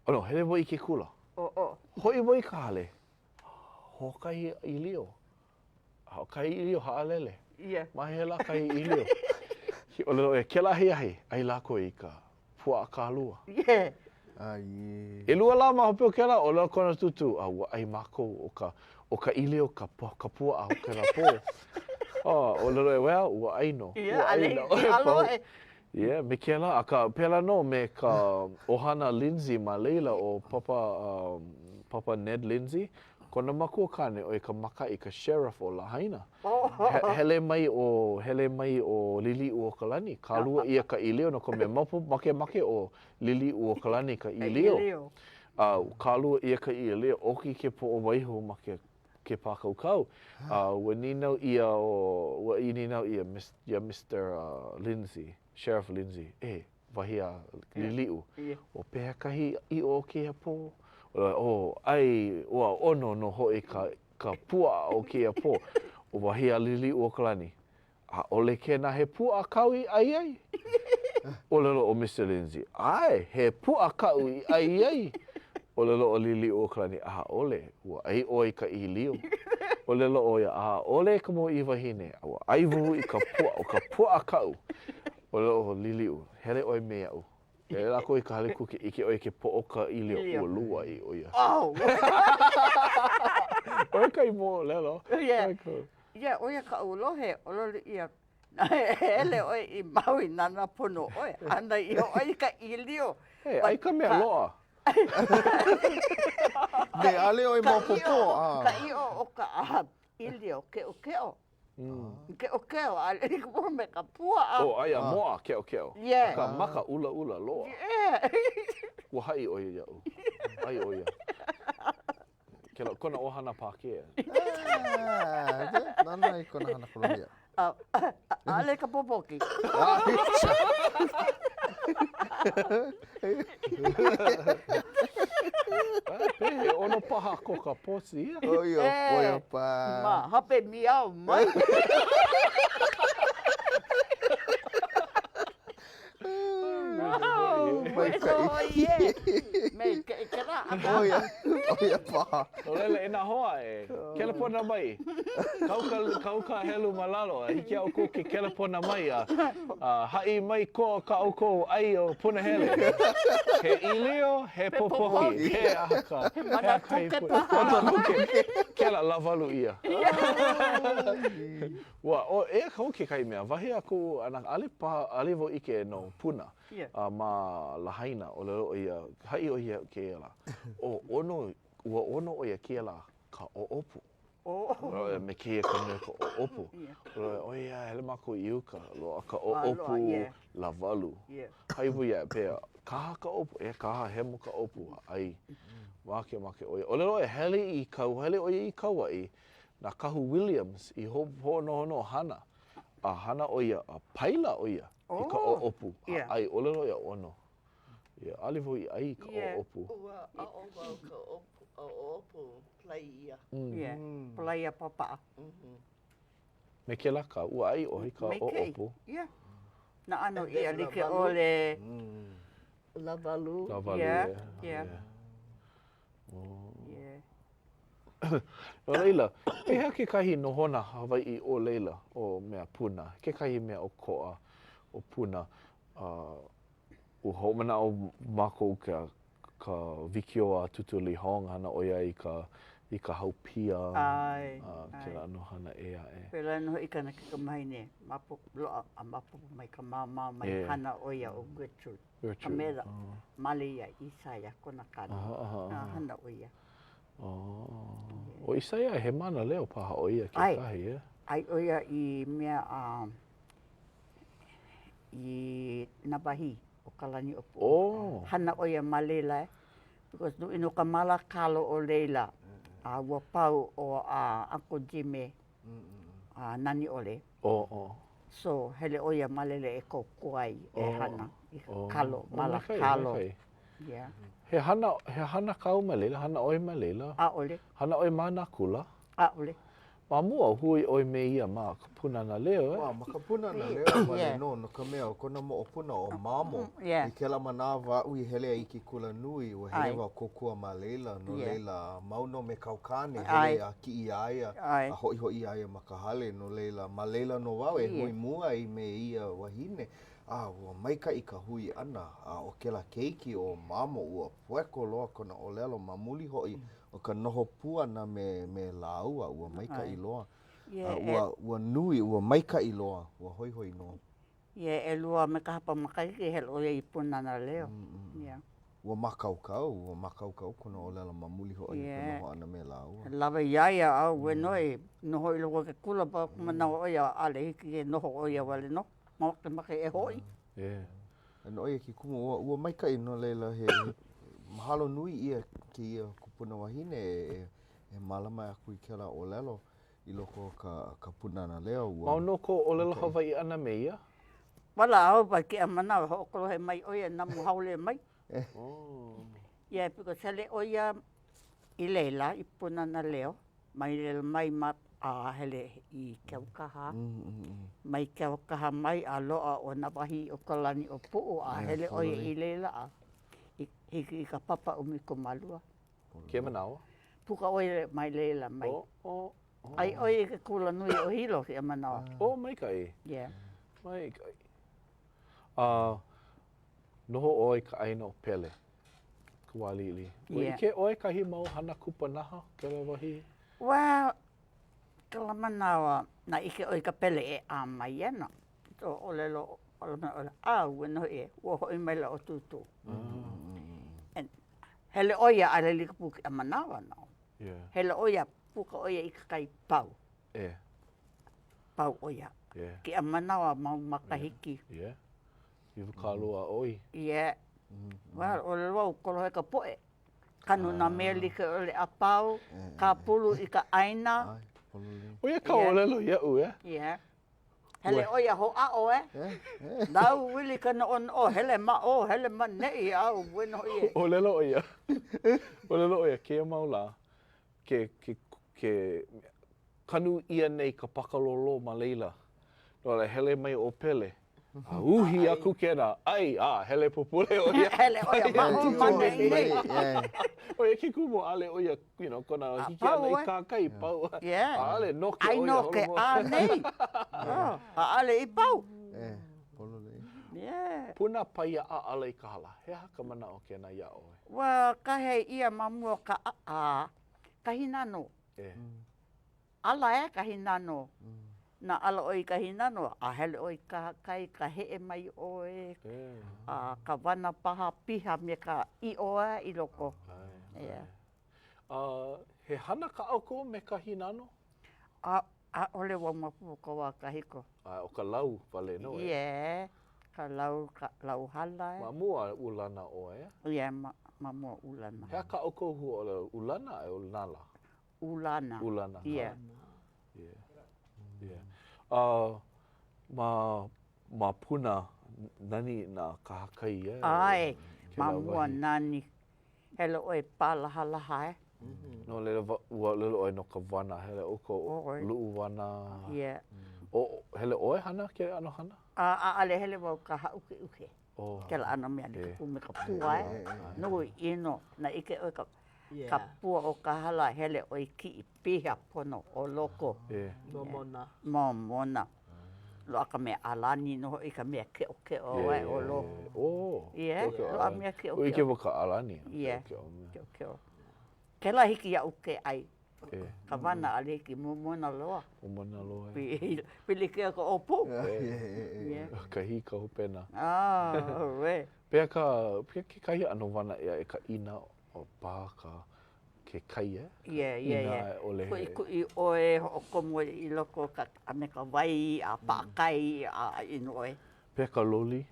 Oh no, hele wau i ke kula. Oh, oh. Hoʻi wau i ka hale, hoʻokahi ʻīlio. Hoʻokahi ʻīlio haʻalele. Yeah. Ma hea lā kahi ʻīlio? ʻŌlelo ʻo ia, kēlā ahiahi, ʻai lākou i ka puaʻa kālua. Yeah. Ai. ʻElua lā ma hope o kēlā, ʻōlelo kona tūtū, a ua ʻai mākou ʻo ka, ʻo ka ʻīlio ka, ka puaʻa o kēlā pō. Oh, ʻōlelo ʻoe, well, ua ʻai nō. Ua ʻai nō. ʻAʻole. Yeah, me kēlā, akā, pēlā nō me ka ʻohana Lindsay ma laila, ʻo Papa, um, Papa Ned Lindsay, kona makuakāne, ʻo ia ka mākaʻi, ka sheriff o Lahaina. He, hele mai ʻo, hele mai ʻo Liliʻuokalani, kālua ʻia ka ʻīlio no ka mea, maopopo, makemake ʻo Liliʻuokalani i ka ʻīlio. A kālua ʻia ka ʻīlio, ʻoki ke poʻo waiho ma ke ke pākaukau, a ua nīnau ʻia ʻo, ua i nīnau ʻia iā Mister Lindsay, Sheriff Lindsay, e, wahi a Liliʻu, ʻo pehea kahi ʻiʻo o kēia pō? ʻO, ʻai, ua ʻono nō hoʻi ka, ka puaʻa o kēia pō. Wahi a Liliʻuokalani, ʻAʻole kēnā he puaʻa kāu i ʻai ai? ʻŌlelo ʻo Mister Lindsay, ʻAe, he puaʻa kaʻu i ʻai ai. ʻŌlelo ʻo Liliʻuokalani, ʻAʻole, ua ʻai ʻoe i ka ʻīlio. ʻŌlelo ʻo ia, ʻAʻole e ka mōʻī wahine, ua ʻai wau i ka puaʻa, ʻo ka puaʻa kaʻu. ʻŌlelo ʻo Liliʻu, Hele ʻoe me aʻu. Hele lākou i ka hale kuke, ʻike ʻoe i ke poʻo o ka ʻīlio, ua luaʻi ʻo ia. Oh! ʻO ia kahi moʻolelo. Yeah. Yeah, ʻo ia kaʻu lohe, ʻōlelo ʻia, hele ʻoe i Maui, nānā pono ʻoe, hānai ʻia ʻoe i ka ʻīlio. Hey, ʻai ka mea loaʻa. Me ʻaʻole ʻoe maopopo. Ka ʻiʻo o ka ʻīlio keʻokeʻo. Keʻokeʻo, a like pū me ka puaʻa. Oh, aia moa keʻokeʻo. Yeah. Ka maka ʻulaʻula loa. Yeah. Ua haʻi ʻo ia iaʻu. ʻAi ʻo ia. Kela, kona ʻohana Pākē. Ah, nānā i kona hana kolohe. ʻAʻole ka popoki. He ʻono paha ko ka posi. ʻO ia, ʻo ia paha. Ma hope miau mai. Maikaʻi. ʻO ia, ʻo ia paha. No laila, e nā hoa, e kelepona mai. Kau ka, kau ka helu ma lalo, a hiki iā ʻoukou ke kelepona mai a, a haʻi mai ko kā ʻoukou ʻai o punahele. He ʻīlio, he popoki, he aha ka, he aha kahi He manakuke paha. Manakuke. Kela lāwalu ʻia. Ua, ʻo, eia hou kekahi mea, wahi a kuʻu ʻanakala, ʻaʻole paha, ʻaʻole wau ʻike no Puna, a ma Lahaina, ʻōlelo ʻo ia, haʻi ʻo ia kēia lā, ʻo ʻono, ua ʻono ʻo ia kēia lā ka ʻoʻopu. ʻO me kēia ka mea ka ʻoʻopu. ʻO ia, hele mākou i uka, loaʻa ka ʻoʻopu lāwalu. Haʻi wau ia, pehea, kaha ka ʻoʻopu? E kaha, hemo ka ʻoʻopu, ʻai. Makemake ʻo ia. ʻōlelo ʻo ia, hele i kau, hele ʻo ia i Kauaʻi, na Kahu Williams i hoʻonohonoho hana, a hana ʻo ia, a paila ʻo ia i ka ʻoʻopu, a ʻai, ʻōlelo ʻo ia ʻono. Yeah, ʻaʻole wau i ʻai i ka ʻoʻopu. Ua aʻo wau ka ʻoʻopu palai ʻia. Yeah, palai a papaʻa. Me kēlā ka, ua ʻai ʻoe i ka ʻoʻopu. Yeah. Nā ʻano iʻa like ʻole. Lāwalu. Lāwalu, yeah. Yeah. Yeah. No laila, pehea kekahi nohona Hawaiʻi o laila, o mea Puna, kekahi mea ʻokoʻa o Puna, uh, ua hoʻomanaʻo mākou ka, ka wikiō a Tūtū Lee Hong, hana ʻo ia i ka, i ka haupia, ʻAe, a kēlā ʻano hana ʻē aʻe. Pēlā nō hoʻi kana kaikamahine, maopopo, loaʻa a maopopo mai ka māmā mai Yeah. hana ʻo ia ʻo Gertrude. Gertrude. Ka mea, male ia, Isaia, kona kāne. A hana ʻo ia. Oh. ʻO Isaia, he mānaleo paha ʻo ia kekahi, e? ʻAe ʻo ia i mea a i Nāwahī o Kalaniʻōpuʻu. Oh. Hana ʻo ia ma laila, because nui nō ka māla kalo o laila. A ua pau ʻo Uncle Jimmy a Naniʻole. Oh, oh. So, hele ʻo ia ma laila e kōkua ai, e hana i ka kalo, māla kalo. Yeah. He hana, he hana kāu ma laila, hana ʻoe ma laila? ʻAʻole. Hana ʻoe ma nā kula? ʻAʻole. Ma mua, hui ʻoe me ia ma ka Pūnana Leo, e? Ua, ma ka Pūnana Leo wale nō, no ka mea, ʻo kona moʻopuna ʻo Mamo, i kēlā manawa aʻu i hele ai i ke kula nui, ua hele wau kōkua ma laila, no laila, mau nō me kāu kāne, hele a kiʻi iā ia, a hoʻihoʻi iā ia ma ka hale, no laila, ma laila nō wau e hui mua ai me ia wahine, a ua maikaʻi ka hui ʻana, a ʻo kēlā keiki ʻo Mamo, ua poeko loa kona ʻōlelo ma muli hoʻi o ka noho pū ʻana me, me lāua, ua maikaʻi loa. A ua, ua nui, ua maikaʻi loa, ua hoihoi nō. Yeah, ʻelua me ka hapa makahiki hele ʻo ia i Pūnana Leo. Yeah. Ua mākaukau, ua mākaukau kona ʻōlelo ma muli hoʻi o ka noho ʻana me lāua. Lawe iā ia, ʻauwe nō e noho i loko o ke kula, pau ka manawa ʻo ia, ʻaʻole hiki ke noho ʻo ia wale nō. Makemake e hoʻi. Yeah. And ʻo ia ke kumu, ua, ua maikaʻi no laila he, he mahalo nui ʻia kēia kupuna wahine e, e, e mālama aku i kēlā ʻōlelo i loko o ka, ka Pūnana Leo. Ua. Mau nō kou ʻōlelo Hawaiʻi ʻana me ia? Walaʻau ma kēia manawa, hoʻokolohe mai ʻo ia, namu haole mai. Yeah, because hele ʻo ia i laila, i Pūnana Leo, mai laila mai ma, a hele i Keaukaha, mai Keaukaha mai a loaʻa ʻo Nāwahīokalaniʻōpuʻu, a hele ʻo ia i laila a hiki i ka papa 12. Kēia manawa? Puka ʻo ia mai laila mai. Oh, oh, oh. ʻAe ʻo ia i ke kula nui o Hilo kēia manawa. Oh, maikaʻi. Yeah. Maikaʻi. A noho ʻoe i ka ʻāina o Pele, ka wā liʻiliʻi. Ua Yeah. ʻike ʻoe kahi mau hana kupanaha kēlā wahi? Well, kēlā manawa, na ʻike ʻoe i ka pele e ʻā mai ana. To ʻōlelo, ʻōlelo, ʻauwe nō hoʻi e, ua hoʻi maila ʻo Tūtū. And Hele ʻo ia ʻaʻole like pū kēia manawa no. Yeah. Hele ʻo ia, puka ʻo ia i ke kai pau. Yeah. Pau ʻo ia. Yeah. Kēia manawa mau makahiki. Yeah. 20 a ʻoi. Yeah. Well, ʻōlelo wau, kolohe ka poʻe. Kanu nā mea like ʻole a pau, kāpulu i ka ʻāina. ʻO ia ka ʻōlelo iaʻu, eh? Yeah. Hele ʻo ia hoʻāʻo, eh? Nāuwili ka noʻonoʻo, hele ma ʻō, hele ma neʻi, ʻauwe nō hoʻi e. ʻŌlelo ʻo ia, ʻōlelo ʻo ia kēia mau lā, ke, ke, ke kanu ʻia nei ka pakalōlō ma laila. No laila, hele mai ʻo Pele, a uhi aku kēnā, ʻai, a hele pupule ʻo ia. Hele ʻo ia ma ʻō ma neʻi nei. ʻO ia ke kumu, ʻaʻole ʻo ia you know, kona hiki ʻana i kahakai, pau. Yeah. ʻAʻole noke ʻo ia. ʻAi noke a nei. ʻAʻole i pau. Pololei. Yeah. Puna paia ʻaʻala i ka hala. He aha ka manaʻo kēnā iā ʻoe? Ua kāhea ʻia ma mua ka ʻaʻa, ka hīnano. E. ʻAla e ka hīnano. Na ʻala ʻoe i ka hīnano, a hele ʻoe i kahakai, ka heʻe mai ʻoe, a ka wana paha piha me ka ʻiʻo e i loko. ʻAe, ʻae. A he hana kā ʻoukou me ka hīnano? A, ʻaʻole wau maopopo ka wā kahiko. A ʻo ka lau wale nō, e? Yeah, ka lau, ka lau hala e. Ma mua ulana ʻoe, e? Yeah, ma, ma mua ulana. He aha kā ʻoukou huaʻōlelo, ulana a i ʻole nala? Ulana. Ulana. Yeah. Yeah. Yeah. A ma, ma Puna, nani nā kahakai, e? ʻAe, ma mua nani. Hele ʻoe pālahalaha e. No laila, ua ʻōlelo ʻoe no ka wana, hele ʻoukou luʻu wana. Yeah. O, hele ʻoe hana kēia ʻano hana? A, ʻaʻole hele wau ka hāʻukeʻuke. Kēlā ʻano mea like pū me ka pua e. Nui ʻino, na ʻike ʻoe ka, ka pua o ka hala, hele ʻoe kiʻi piha pono o loko. Momona. Momona. Loaʻa ka mea ʻalani nō hoʻi, ka mea keʻokeʻo e o loko. Oh, Yeah, loaʻa mea keʻokeʻo. Ua ʻike wau ka ʻalani. Yeah, keʻokeʻo. Kēlā hiki iaʻu ke ʻai. Ka wana ʻaʻole hiki, momona loa. Momona loa. Pilikia ka ʻōpū. Yeah. Kahi ka hopena. ʻAuwe. Pehea ka, pehea kekahi ʻano wana ʻē aʻe ka ʻina o pā ka ke kai, e? Yeah, yeah, yeah. Inā ʻaʻole he. Kuʻikuʻi ʻoe, hoʻokomo i loko ka, a me ka wai, a paʻakai, a inu ʻoe. Pehea ka loli?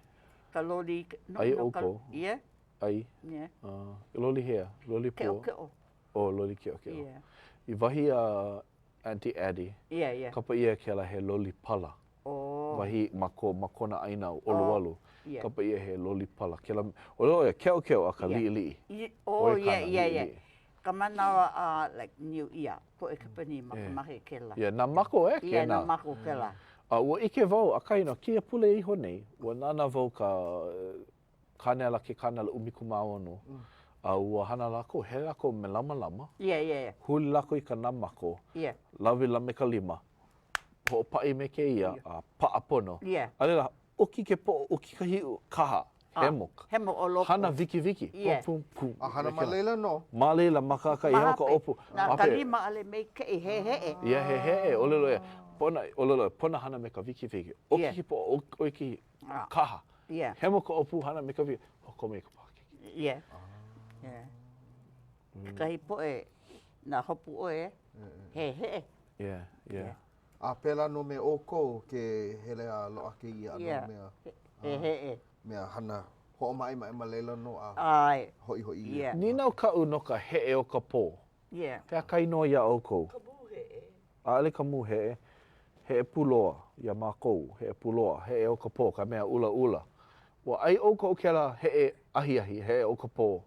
Ka loli. ʻAi ʻoukou? Yeah. ʻAi? Yeah. Loli hea? Loli pua? Keʻokeʻo. Oh, loli keʻokeʻo. Yeah. I wahi a Aunty Addie, yeah, yeah. kapa ʻia kēlā he loli pala. Oh. Wahi ma ko, ma kona ʻāina ʻOluwalu. Oh, yeah. Kapa ʻia he loli pala. Kēlā, ʻōlelo ʻo ia, keʻokeʻo akā yeah. liʻiliʻi. I, oh, yeah, yeah, yeah. Ka manawa a, like, niu ʻia, poʻe Kepanī makemake kēlā. Yeah, na mākou e kēnā. Yeah, na mākou kēlā. A ua ʻike wau, ʻakahi nō, kēia pule iho nei, ua nānā wau ka kānela ke kānela 16, a ua hana lākou, hele lākou me lamalama, yeah, yeah, yeah. huli lākou i ka namako, yeah. lawe la me ka lima, hoʻopaʻi me kēia, a paʻa pono. Yeah. A laila, ʻoki ke poʻo, ʻoki ka hiʻu, kaha. Hemo. Hemo o loko. Hana wikiwiki. Yeah. Pum, pum, pum. A hana ma laila nō? Ma laila, ma kahakai, hemo ka ʻōpū. Nā ka lima ʻaʻole maikaʻi, heheʻe. Yeah, heheʻe, ʻōlelo ʻia. Pona, ʻōlelo ʻia, pono hana me ka wikiwiki. ʻOki ke poʻo, ʻoki kaha. Yeah. Hemo ka ʻōpū hana me ka wikiwiki, hoʻokō mai ka pākeke. Yeah. Yeah. Kekahi poʻe, na hopu ʻoe, heheʻe. Yeah, yeah. A pēlā nō me ʻoukou ke hele a loaʻa kēia ʻano mea. Heheʻe. Mea hana hoʻomaʻemaʻe ma laila nō a hoʻihoʻi ʻia. Nīnau kaʻu no ka heʻe o ka pō. He aha ka inoa iā ʻoukou? Ka mūheʻe. ʻAʻole ka mūheʻe. Heʻe pūloa iā mākou. Heʻe pūloa. Heʻe o ka pō, ka mea ʻulaʻula. Ua ʻai ʻoukou kēlā heʻe ahiahi, heʻe o ka pō.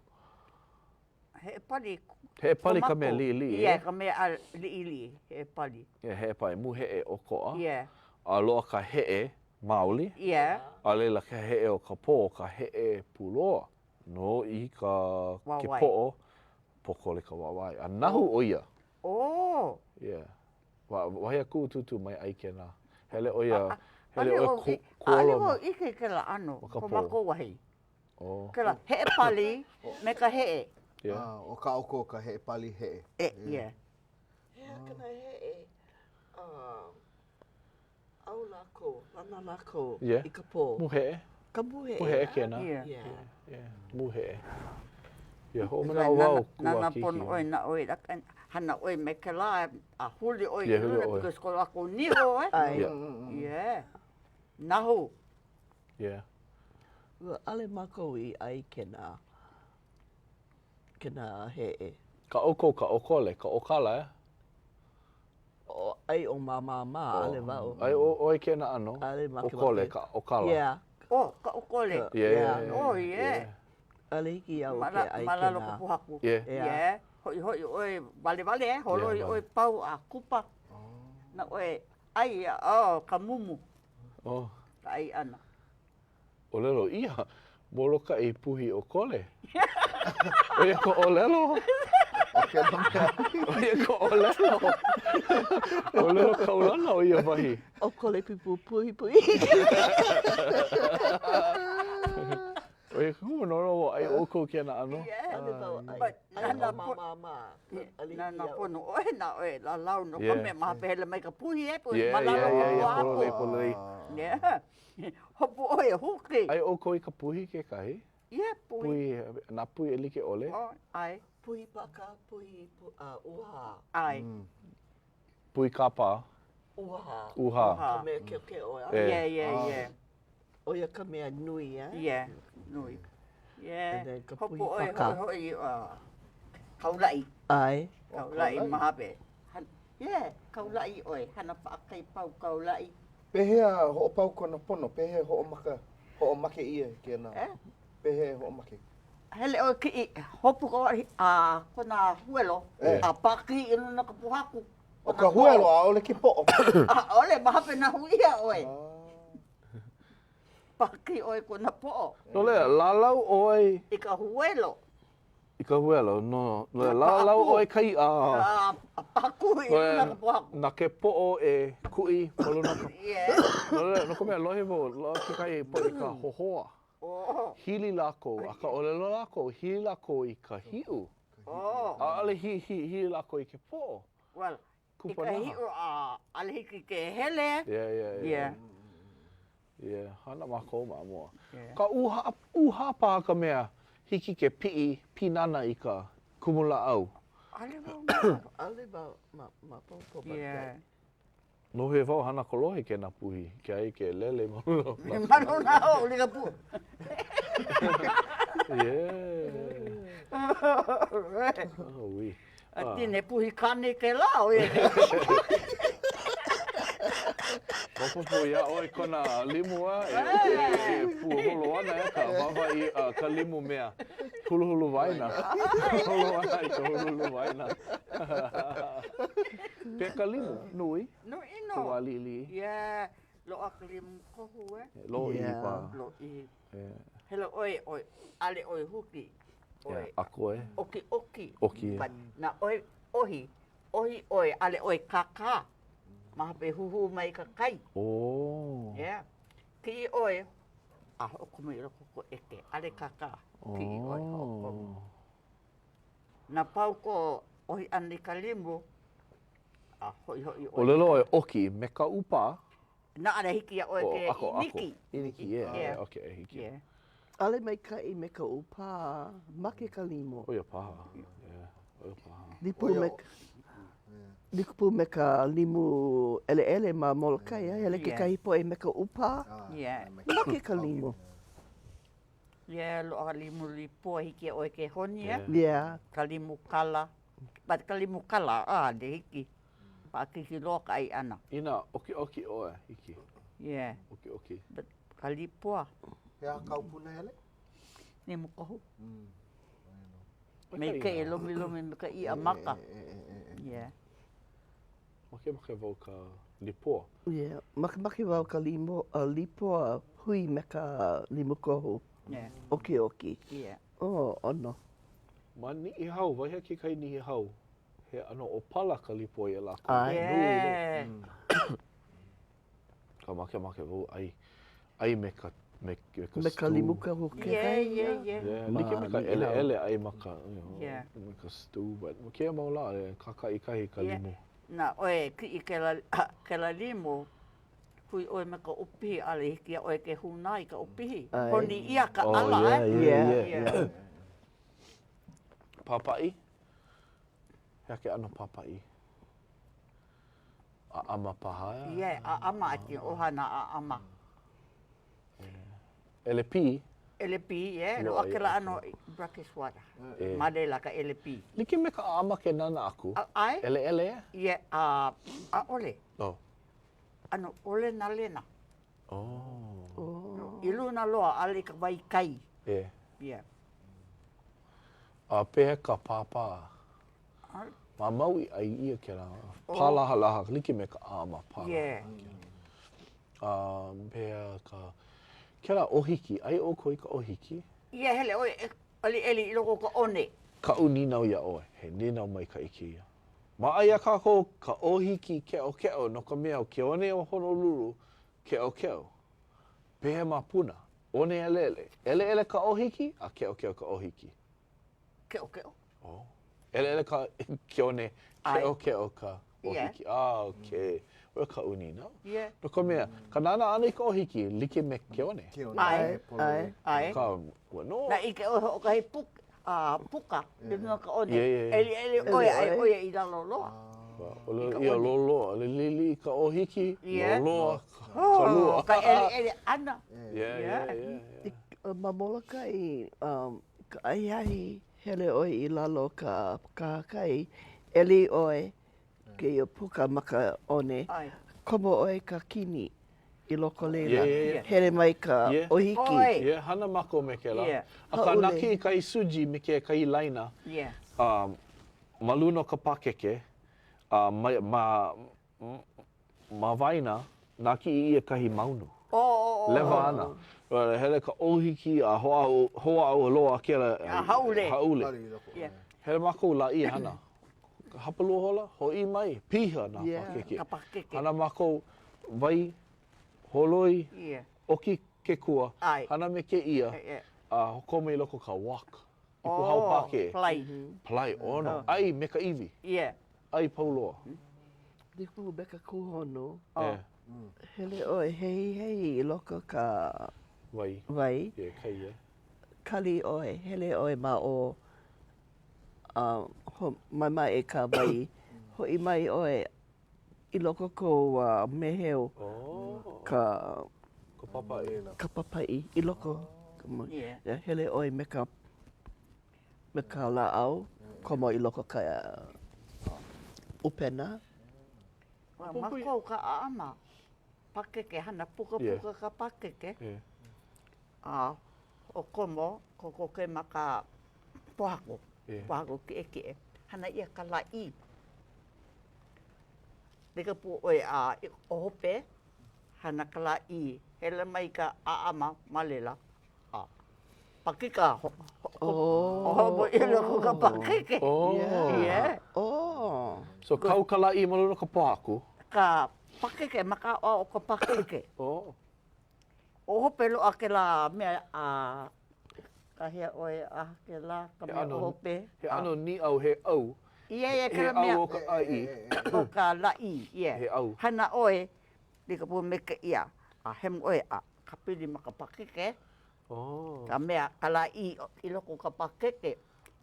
Heʻe pali. Heʻe pali ka mea liʻiliʻi. Yeah, ka mea liʻiliʻi, heʻe pali. Yeah, heʻe pali, mūheʻe ʻokoʻa. Yeah. A loaʻa ka heʻe maoli. Yeah. A laila ka heʻe o ka pō, ka heʻe pūloa. Nō i ka ke poʻo, pōkole ka wāwae. A nahu ʻo ia. Oh. Yeah. Wahi a kuʻu tūtū mai ʻai kēnā. Hele ʻo ia, hele ʻo ia kuolo. ʻAʻole wau ʻike i kēlā ʻano, ko mākou wahi. Oh. Kela heʻe pali me ka heʻe. Yeah. Ah, ʻo kā ʻoukou ka heʻe pali heʻe. E, yeah. He aha kona heʻe, uh, ʻau lākou, lana lākou yeah. i ka pō. Mūheʻe. Ka mūheʻe. Mūheʻe kēnā. Yeah. Yeah. yeah. Mūheʻe. Yeah, hoʻomanaʻo wau kū Nānā pono ʻoe na ʻoe, hana ʻoe me kēlā a huli ʻoe yeah, huli ʻoe. Because ko lākou niho, eh? Yeah. Yeah. Nahu. Yeah. Ua ʻaʻole mākou i ʻai kēnā, kēnā heʻe. Kā ʻoukou ka ʻokole, ka ʻokala, eh? O, ʻai ʻo Māmā mā, ʻaʻole wau. ʻAi ʻoe kēnā ʻano? ʻAʻole makemake. ʻOkole, ka ʻokala. Yeah. Oh, ka ʻokole. Yeah, yeah, yeah. Oh, yeah. ʻAʻole hiki iaʻu ke ʻai kēnā. Ma lalo ka pōhaku. Yeah. Yeah. Hoʻihoʻi ʻoe walewale, eh? Holoi ʻoe pau a kupa. Na ʻoe ʻai, oh, ka mumu. Oh. Ka ʻai ʻana. ʻŌlelo ʻia, Molokaʻi puhi ʻokole. ʻO ia ka ʻōlelo. ʻO ia ka ʻōlelo. ʻŌlelo kaulana o ia wahi. ʻOkole pipu puhi puhi. ʻO ia ka manawa ua ʻai ʻoukou kēnā ʻano. ʻAʻole wau ʻai. ʻAi ʻo Māmā mā. Nānā pono ʻoe na ʻoe lālau no ka mea ma hope hele mai ka puhi e Yeah, yeah, yeah, yeah, pololei, pololei. Yeah. Hopu ʻoe e huki. ʻAi ʻoukou i ka puhi kekahi? Yeah, puhi. Puhi, nā puhi e like ʻole? Oh, ʻae. Puhi paka, puhi ʻūhā. ʻAe. Puhi kāpā. ʻUhā. ʻUhā. Ka mea keʻokeʻo, ah? Yeah, yeah, yeah. ʻO ia ka mea nui, eh? Yeah, nui. Yeah. And then ka puhi Hopu ʻoe, paka. hoʻihoʻi, uh, kaulaʻi. ʻAe. Kaulaʻi ma hope. Yeah, kaulaʻi ʻoe, hana paʻakai pau kaulaʻi. Pehea hoʻopau kona pono? Pehea hoʻomaka, hoʻomake ʻia kēnā? Eh? Pehea e hoʻomake? Hele ʻoe kiʻi, hopu ka wahi, a kona huelo, Eh. a pākiʻi i luna o ka pōhaku. ʻO ka huelo, ʻaʻole ke poʻo. ʻAʻole, ma hope nahu ʻia ʻoe. Pākiʻi ʻoe kona poʻo. No laila, lālau ʻoe. I ka huelo. I ka huelo, no, no laila, lālau ʻoe ka iʻa. A pākuʻi i luna ka pōhaku. Na ke poʻo e kuʻi ma luna ka. Yeah. No laila, no ka mea, lohe wau, loaʻa kekahi poʻe i ka hohoa. Oh. Hili lākou, akā ʻōlelo lākou, hili lākou i ka hiʻu. Oh. ʻAʻole hili lākou i ke poʻo. Well, I ka Kupanaha. hiʻu a ʻaʻole hiki ke hele. Yeah, yeah, yeah. Yeah. Yeah, hana mākou ma mua. Yeah. Ka ʻūhā, ʻūhā paha ka mea hiki ke piʻi pinana i ka kumulāʻau. ʻAʻole wau ma. ʻAʻole wau ma, maopopo but Yeah. Lohe wau hana kolohe kēnā puhi, ke ai ke lele ma luna o Ma luna o ka pu. Yeah. Oh, A tine puhi kane kēlā ʻo ia. Maopopo iā ʻoe kona limu a e, e, e puaholo ana e ka wāwae i uh, ka limu mea huluhulu waena. Holo ana i ka huluhulu waena. Pehea ka limu, nui? Nui nō. Ka wā liʻiliʻi. Yeah, loaʻa ka limu kohu e. Lōʻihi Yeah. paha. Lōʻihi. Yeah. Hele ʻoe, ʻoe, ʻaʻole ʻoe huki. ʻOe. Yeah, aku e. ʻOkiʻoki. ʻOki, yeah. But na ʻoe ʻohi, ʻohi ʻoe, ʻaʻole ʻoe kākā. Ma hope huhū mai ka kai. Oh. Yeah. Kiʻi ʻoe. A hoʻokomo i loko o ko ʻeke. ʻAʻole kākā. Kiʻi ʻoe hoʻokomo. Na pau ko ʻohi ʻana i ka limu, a hoʻihoʻi ʻoe. ʻŌlelo ʻoe ʻoki me ka ʻūpā. Na ʻaʻole hiki iā ʻoe ke ʻiniki. ʻIniki, yeah, yeah, okay, hiki. Yeah. ʻAʻole maikaʻi me ka ʻūpā, make ka limu. ʻO ia paha, yeah, ʻo ia paha. Like pū me, like pū me ka limu ʻeleʻele ma Molokai, a hele kekahi poʻe me ka ʻūpā, make ka limu. Yeah, loaʻa ka limu lipoa, hiki iā ʻoe ke honi, yeah? Yeah. Ka limu kala. But ka limu kala, ʻaʻole hiki. Paʻakikī loa ka ʻai ʻana. Inā ʻokiʻoki ʻoe, hiki. Yeah. ʻOkiʻoki. But ka lipoa. He aha kāu punahele? Limu kohu. Mm. Maikaʻi e lomilomi me ka iʻa maka. Yeah. Makemake wau ka lipoa. Yeah, makemake wau ka limo, uh, lipoa hui me ka limu kohu. Yeah. ʻOkiʻoki. Yeah. Oh, ʻono. Ma Niʻihau, wahi a kekahi Niʻihau, he ʻano ʻōpala ka lipoa iā lākou. ʻAe. Nui loa. Yeah. Ka makemake wau ʻai, ʻai me ka, me, me ka Me ka limu kohu Yeah, kekahi. yeah, yeah. Yeah, like me ka ʻeleʻele ʻai ma ka, you know, Yeah. me ka stew, but ma kēia mau lā, e kākaʻikahi ka Yeah. limu. Na ʻoe kiʻi kēlā, kēlā limu, hui ʻoe me ka ʻopihi, ʻaʻole hiki iā ʻoe ke hūnā i ka ʻopihi. ʻAe. Honi ʻia ka Oh, ʻala, yeah, ʻae? yeah, yeah, Yeah. yeah. Pāpaʻi? He aha ke ʻano pāpaʻi? ʻAʻama paha? Yeah, ʻaʻama, I think, ʻohana ʻaʻama. ʻElepī? ʻElepī, yeah, loaʻa kēlā ʻano brackish water. Ma laila ka ʻelepī. Like me ka ʻaʻama ke nānā aku? ʻAe. ʻEleʻele? Yeah, a ʻaʻole. Oh. ʻAno ʻōlenalena. Oh. I luna loa, ʻaʻole i ka wai kai. Yeah. Yeah. A pehea ka pāpā? Ma Maui ʻai ʻia kēlā pālahalaha, like me ka ʻaʻama pālahalaha. Yeah. A pehea ka, kēlā ʻōhiki, ʻai ʻoukou i ka ʻōhiki? Yeah, hele ʻoe e ʻeliʻeli i loko o ka one. Kaʻu nīnau iā ʻoe, he nīnau maikaʻi kēia. Maʻa iā kākou ka ʻōhiki keʻokeʻo no ka mea ke one o Honolulu keʻokeʻo. Pehea ma Puna, one ʻeleʻele. ʻEleʻele ka ʻōhiki a keʻokeʻo ka ʻōhiki? Keʻokeʻo. Oh. ʻEleʻele ka ke one, keʻokeʻo ka ʻōhiki. Ah, okay. ʻO ia kaʻu nīnau. Yeah. No ka mea, ka nānā ʻana i ka ʻōhiki, like me ke one. Ke one. ʻAe, ʻae. ʻae. Ka, ua nō. Na ʻike ʻoe hoʻokahi puka, a puka i luna o ka one. Yeah, yeah, yeah. ʻEliʻeli ʻoe, a ʻo ia i lalo loa. ʻŌlelo ʻia loloa, liʻiliʻi ka ʻōhiki, Yeah. loloa ka lua. Oh, ka ʻeliʻeli ʻana. Yeah, yeah, yeah, yeah. Ma Molokai, um, ka ahiahi, hele ʻoe i lalo ka kahakai, ʻeli ʻoe kēia puka ma ka one, ʻAe. komo ʻoe ka kini i loko laila. Yeah, yeah, yeah. Hele mai ka Yeah. ʻōhiki. ʻOe. Yeah, hana mākou me kēlā. Yeah. Akā, Hāʻule. nākiʻi kahi suji me kekahi laina Yeah. um, ma luna o ka pākeke, a ma, ma, ma waena, nākiʻi ʻia kahi maunu. Oh, oh, oh. Lewa ana. Hele ka ʻōhiki a hoʻāʻo, hoʻāʻo loa kēlā. A hāʻule. Hāʻule. Yeah. Hele mākou lāʻī hana. Hapalua hola, hoʻi mai, piha nā Yeah. pākeke. Ka pākeke. Hana mākou, wai, holoi, Yeah. ʻoki ke kua, ʻAe. hana me kēia, Yeah. a komo i loko ka wok. Ipu hao pākē. Oh, palai. Palai, ʻono. ʻAi me ka iwi. Yeah. ʻAi pau loa. Like pū me ka kūhono. Oh. Hele ʻoe heihei i loko ka Wai. wai. Yeah, kai, yeah. Kali ʻoe, hele ʻoe ma o uh, ho, maemae ka wai. Hoʻi mai ʻoe i loko kou uh, meheu Oh. ka Ka pāpaʻi. ka pāpaʻi i loko. Yeah. Hele ʻoe me ka Me ka lāʻau, komo i loko ka ʻupena. Ua mākou ka ʻaʻama pakeke, hana pukapuka ka pakeke. A hoʻokomo kokoke ma ka pōhaku, pōhaku kiʻekiʻe. Hana ʻia ka lāʻī. Like pū ʻoe a i hope, hana ka lāʻī. Hele mai ka ʻaʻama ma laila. A pakika hoʻokomo i loko ka pakeke. Oh. Yeah. Oh. So kau ka lāʻī ma luna o ka pōhaku? Ka pakeke, ma ka ʻaoʻao o ka pakeke. Oh. ʻO hope loaʻa kēlā mea a kāhea ʻoe a kēlā ka mea o hope. He ʻano nīʻau, he ʻau. Yeah, yeah, kēlā mea. He ʻau o ka ʻāʻī. O ka lāʻī, yeah. He ʻau. Hana ʻoe, like pū me kēia, a hemo ʻoe a kāpili ma ka pākeke. Oh. Ka mea, ka lāʻī i loko o ka pākeke,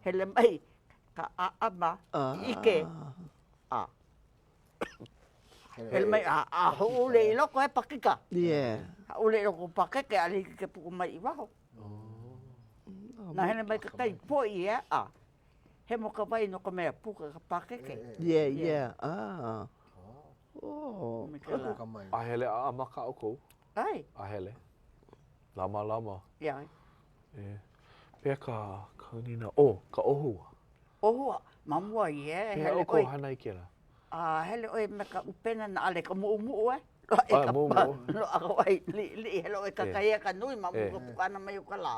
hele mai ka ʻaʻama ʻike, a hele mai a, a hāʻule i loko he pakika. Yeah. Hāʻule i loko o pakeke, ʻaʻole hiki ke puka mai i waho. Oh. Na hele mai ka kai poʻi e a hemo ka wai no ka mea puka ka pakeke. Yeah, yeah. Ah. Oh. A hele ʻaʻama kā ʻoukou? ʻAe. A hele. Lamalama. Yeah. Yeah. Pehea ka, ka nīnau, oh, ka ʻōhua. ʻŌhua, ma mua, yeah. Pehea ʻoukou hana i kēlā? A hele ʻoe me ka ʻupena na ʻale ka muʻumuʻu e. Loaʻa i ka muʻumuʻu. Loaʻa ka wai liʻiliʻi, hele ʻoe kakahiaka nui ma mua o ka puka ʻana mai o ka lā.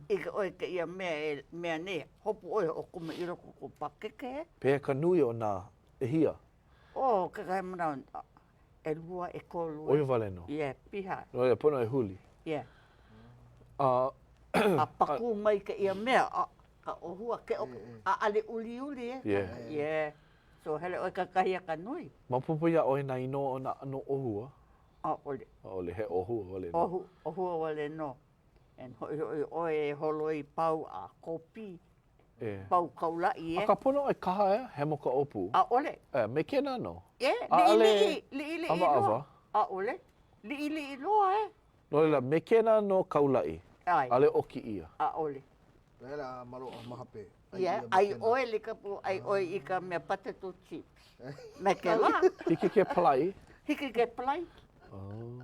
ʻIke ʻoe kēia mea e mea nei, hopu ʻoe hoʻokomo i loko o kou pākeke. Pehea ka nui o nā ʻehia? Oh, kekahi manawa, ʻelua, ʻekolu. ʻOi wale nō? Yeah, piha. No laila, pono e huli. Yeah. A A pakū mai kēia mea, a ka ʻōhua keʻo, ʻaʻale uliuli e. Yeah. Yeah. So hele ʻoe kakahiaka nui. Maopopo iā ʻoe nā inoa o nā ʻano ʻōhua? ʻAʻole. ʻAʻole, he ʻōhua wale nō. ʻOhu, ʻōhua wale nō. And hoʻihoʻi ʻoe e holoi pau a kōpī. Yeah. Pau kaulaʻi e. Akā pono ʻoe kaha e, hemo ka ʻōpū. ʻAʻole. E, me kēnā nō. Yeah, ʻAʻole liʻiliʻi, liʻiliʻi loa. ʻAwaʻawa. ʻAʻole. Liʻiliʻi loa e. No laila, me kēnā nō kaulaʻi. ʻAe. ʻAʻole ʻoki ʻia. ʻAʻole. Laila, maloʻa ma hape. ʻAi yeah, ʻai ʻoe like pū, ʻai ʻoe i ka mea potato chips. Me kēlā. Hiki ke palai. Hiki ke palai. Oh.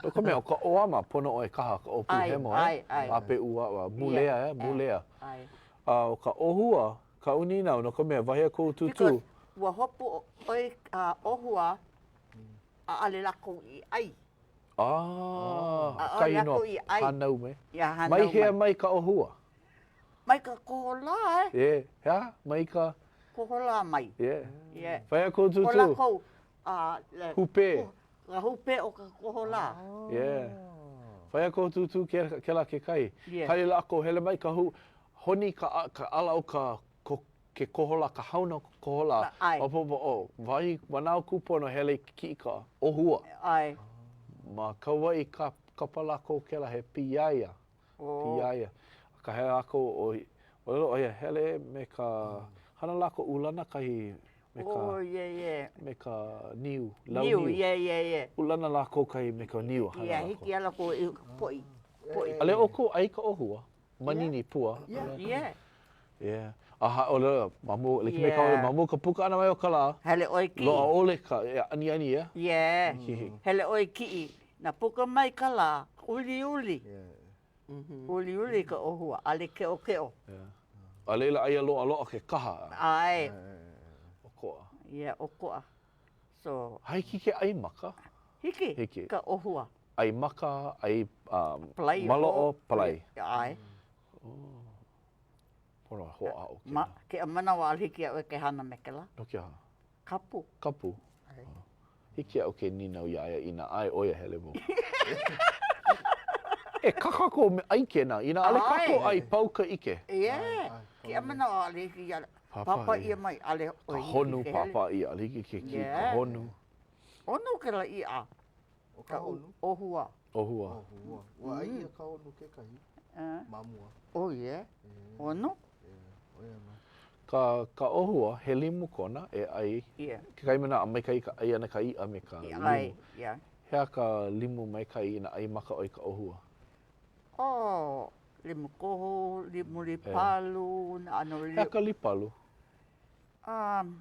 No ka mea, ʻo ka ʻoama, pono ʻoe kaha ka ʻōpū hemo, e? ʻAe, ʻae. A pe ʻuaʻua, mulea, e, mulea. ʻAe. A ʻo ka ʻōhua, kaʻu nīnau, no ka mea, wahi a koʻu tūtū. Because ua hopu ʻoe ka ʻōhua, ʻaʻole lākou i ʻai. Ah, kahi no hānau mai. Yeah, hānau mai. Mai hea mai ka ʻōhua? Mai ka koholā e. Yeah, he aha? Mai ka? Koholā mai. Yeah. Yeah. Wahi a koʻu tūtū. ʻO lākou, uh, le, Hūpē. Ka hūpē o ka koholā. Yeah. Wahi a koʻu tūtū kēlā kekahi. Yeah. Kahi lākou hele mai ka hū, honi ka, ka ʻala o ka ko, ke koholā, ka hauna o ka koholā. ʻAe. Maopopo, oh, wahi manawa kūpono hele i ke kiʻi ka ʻōhua. ʻAe. Ma Kauaʻi ka, kapa lākou kēlā he pīaia. Oh. Pīaia. Akā hele lākou ʻo, ʻōlelo ʻo ia, hele me ka, hana lākou ulana kahi me ka. Oh, yeah, yeah. Me ka niu, lau niu. Niu, yeah, yeah, yeah. Ulana lākou kahi me ka niu hana Yeah, lākou. hiki iā lākou i poʻi, poʻi. ʻAʻole ʻoukou ʻai ka ʻōhua, manini pua. Yeah. Yeah. Yeah. A hāʻule, ma mua, like me ka ʻōlelo, ma mua ka puka ʻana mai o ka lā. Hele ʻoe kiʻi. Loaʻa ʻole ka e aniani, yeah? Yeah. Hele ʻoe kiʻi. Na puka mai ka lā, uliuli. Uliuli ka ʻōhua, ʻaʻole keʻokeʻo. Yeah. A laila aia loaʻa ke kaha. ʻAe. ʻOkoʻa. Yeah, ʻokoʻa. So. Hiki ke ʻai maka? Hiki. Hiki. Ka ʻōhua. ʻAi maka, ʻai um, palai, maloʻo, palai. ʻAe. Oh. Pono e hoʻāʻo kēlā. Ma, kēia manawa ʻaʻole hiki iaʻu ke hana me kēlā. No ke aha? Kapu. Kapu. Oh. Hiki iaʻu ke nīnau iā ia inā ʻae ʻo ia hele wau. E kā kākou me ʻai kēnā. Inā ʻaʻole kākou ʻai, pau ka ʻike. Yeah. Kēia manawa ʻaʻole hiki iā pāpā ʻia mai, ʻaʻole Ka honu pāpā ʻia, ʻaʻole hiki ke kiʻi ka honu. ʻOno kēlā iʻa. ʻO ka honu? ʻŌhua. ʻŌhua. ʻŌhua. Ua ʻai ʻia ka honu kekahi ma mua. Oh yeah. ʻOno? ʻO ia nō. Ka, ka ʻōhua, he limu kona e ʻai. Yeah. Kekahi manawa maikaʻi ka ʻai ʻana ka iʻa me ka limu. ʻAe, yeah. He aha ka limu maikaʻi inā ʻai maka ʻoe i ka ʻōhua? Oh, limu kohu, limu lipalu, nā ʻano He aha ka lipalu? Um,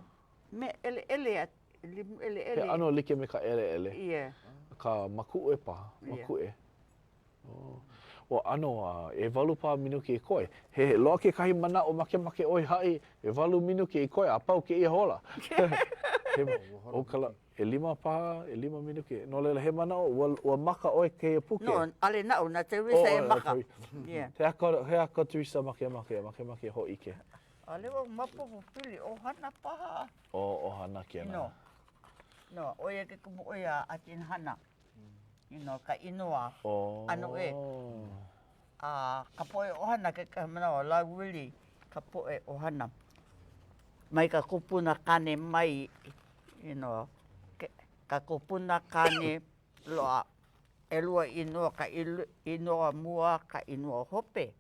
mea ʻeleʻele a Limu ʻeleʻele. He ʻano like me ka ʻeleʻele. Yeah. Ka makuʻe paha, makuʻe. Oh. Ua ʻano a ʻewalu paha minuke i koe. He loaʻa kekahi manaʻo makemake ʻoe haʻi, ʻewalu minuke i koe a pau kēia hola. He, ʻo ka la, ʻelima paha, ʻelima minuke. No laila, he manaʻo, ua, ua maka ʻoe kēia puke. No, ʻaʻole naʻu, na Teresa e maka. Yeah. He aha ka, he aha ka Teresa makemake, makemake hōʻike? ʻAʻole wau maopopo pili ʻohana paha. ʻO ʻohana kēlā. No. No, ʻo ia ke kumu ʻo ia a Atin hana. You know, ka inoa. ʻAno ʻē. A ka poʻe ʻohana kekahi manawa lauwili ka poʻe ʻohana. Mai ka kupuna kāne mai, you know, ka kupuna kāne loaʻa ʻelua inoa, ka inoa mua, ka inoa hope.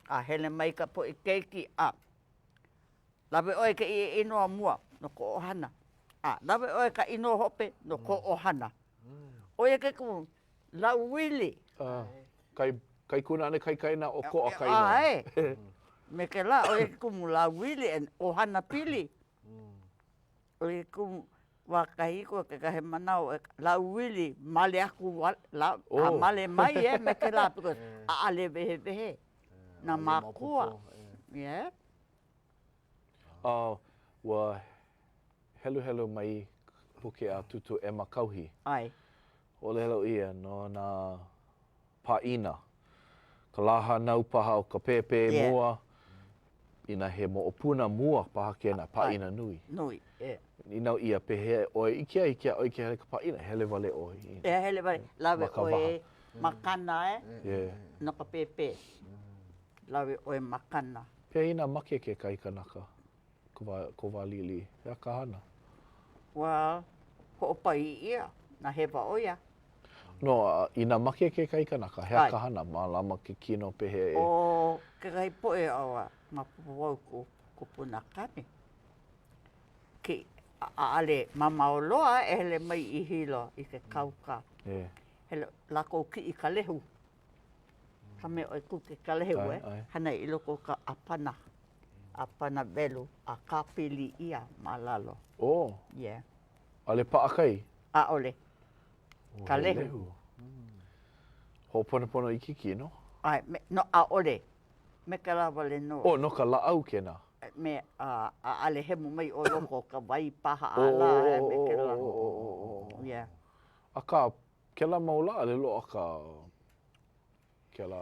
A hele mai ka poʻe keiki a lawe ʻoe i kēia inoa mua no ko ʻohana. A lawe ʻoe ka inoa hope no ko ʻohana. ʻO ia ke kumu lauwili. Kai, kaikunāne kaikaina ʻokoʻa ka inoa. ʻAe. Me kēlā, ʻo ia ke kumu lauwili and ʻohana pili. ʻO ia ke kumu wā kahiko kekahi manawa lauwili male aku a male mai e me kēlā because ʻaʻale wehewehe nā mākua. Yeah. A ua heluhelu mai puke a Tūtū Emma Kauhi. ʻAe. ʻŌlelo ʻia no nā pāʻina, ka lā hānau paha o ka pēpē mua, inā he moʻopuna mua paha kēnā pāʻina nui. Nui, yeah. Nīnau ʻia, pehea ʻoe ʻike ai iā ʻoe ke hele ka pāʻina, hele wale ʻoe. Yeah, hele wale, lawe ʻoe makana e, yeah. no ka pēpē. Lawe ʻoe makana. Pehea inā make kekahi kanaka? Ko wā, ko wā liʻiliʻi. He aha ka hana? Ua hoʻopaʻi ʻia nā hewa ʻo ia. No, a inā make kekahi kanaka, he aha ka hana? Mālama ke kino pehea e. ʻO kekahi poʻe a maopopo wau kuʻu kupuna kāne, ke ʻaʻale mamao loa e hele mai i Hilo i ke kauka. Yeah. Hele lākou kiʻi ka lehu. Ka mea ʻoe kuke ka lehu e, hana i loko o ka ʻāpana. ʻāpana welu a kāpili ʻia ma lalo. Oh. Yeah. ʻAʻole paʻakai? ʻAʻole. Ka lehu. lehu. Hoʻoponopono i ke kino? ʻAe, me, no, ʻaʻole. Me ka lā wale nō. Oh, no ka lāʻau kēnā? Me, a, ʻaʻale hemo mai ʻo loko o ka wai paha a lā, e, me kēlā. Oh, oh, oh, oh, oh. Yeah. Akā, kēlā mau lā, ʻaʻole loaʻa ka Kēlā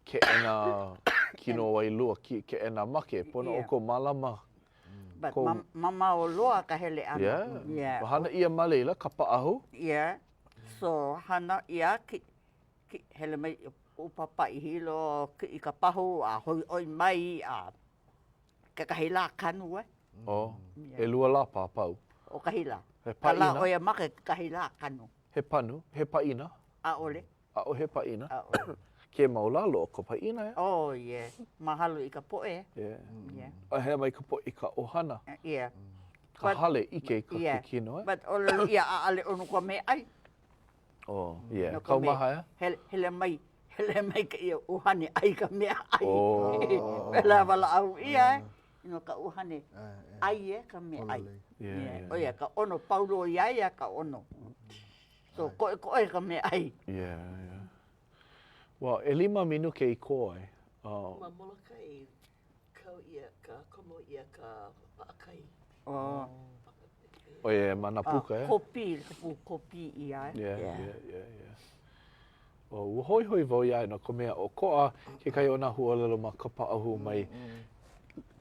keʻena kino wailua, keʻena make, pono ʻoukou mālama But kou. mamao loa ka hele ʻana. Yeah. Yeah. Ua hana ʻia ma laila ka paʻahu. Yeah. So, hana ʻia, ki, ki, hele mai kuʻu pāpā i Hilo, kiʻi ka pahu, a hoʻihoʻi mai, a kekahi lā kanu e. Oh, ʻelua lā paha pau. Hoʻokahi lā. He Ka lā paʻina. ʻo ia make kekahi lā kanu. He panu, he paʻina? ʻAʻole. ʻAʻohe paʻina. ʻAʻohe. Kēia mau lā loaʻa ka paʻina, ʻeā? Oh, yeah. Mahalo i ka poʻe. Yeah. Yeah. A hele mai ka poʻe i ka ʻohana. Yeah. Ka hale ʻike i ka ke kino, ʻeā? But ʻōlelo ʻia ʻaʻale ʻono ka meaʻai. Oh, yeah. Kaumaha, ʻeā? Hele, hele mai, hele mai kēia ʻuhane ʻai ka meaʻai. Oh. Pēlā walaʻau ʻia, e. No ka ʻuhane ʻai e ka meaʻai. Yeah, yeah. ʻO ia ka ʻono, pau loa iā ia ka ʻono. So koʻikoʻi ka meaʻai. Yeah, yeah. Well, ʻelima minuke i koe ai. Uh, Ma Molokai, kau ʻia ka, komo ʻia ka paʻakai. Oh. Oh, yeah, ma nā puka, eh? Kōpī, ka pū kōpī ʻia, eh? Yeah, yeah, yeah, yeah. Oh, ua hoihoi wau iā ia no ka mea, ʻokoʻa kekahi o nā huaʻōlelo ma ka paʻahu mai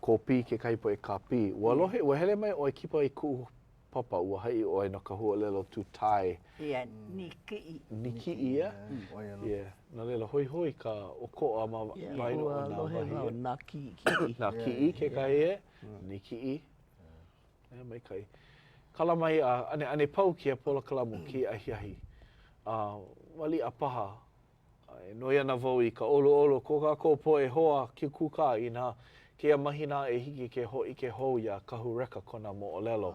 kōpī kekahi poʻe kāpī. Ua lohe, ua hele mai ʻoe kipa i kuʻu Papa, ua haʻi ʻoe no ka huaʻōlelo to tie. Yeah, nīkiʻi. Nīkiʻi, yeah? Yeah. No laila, hoihoi ka ʻokoʻa ma waena o nā wahi. Ua lohe wau, nā kiʻikiʻi. Nā kiʻi kekahi, e? Nīkiʻi. Yeah, maikaʻi. Kala mai a ʻaneʻane pau kēia polokalamu kēia ahiahi. A maliʻa paha E noi ana wau i ka ʻoluʻolu o ko kākou poʻe hoa kūkā inā kēia mahina aʻe hiki ke hōʻike hou iā Kahu Recca kona moʻolelo.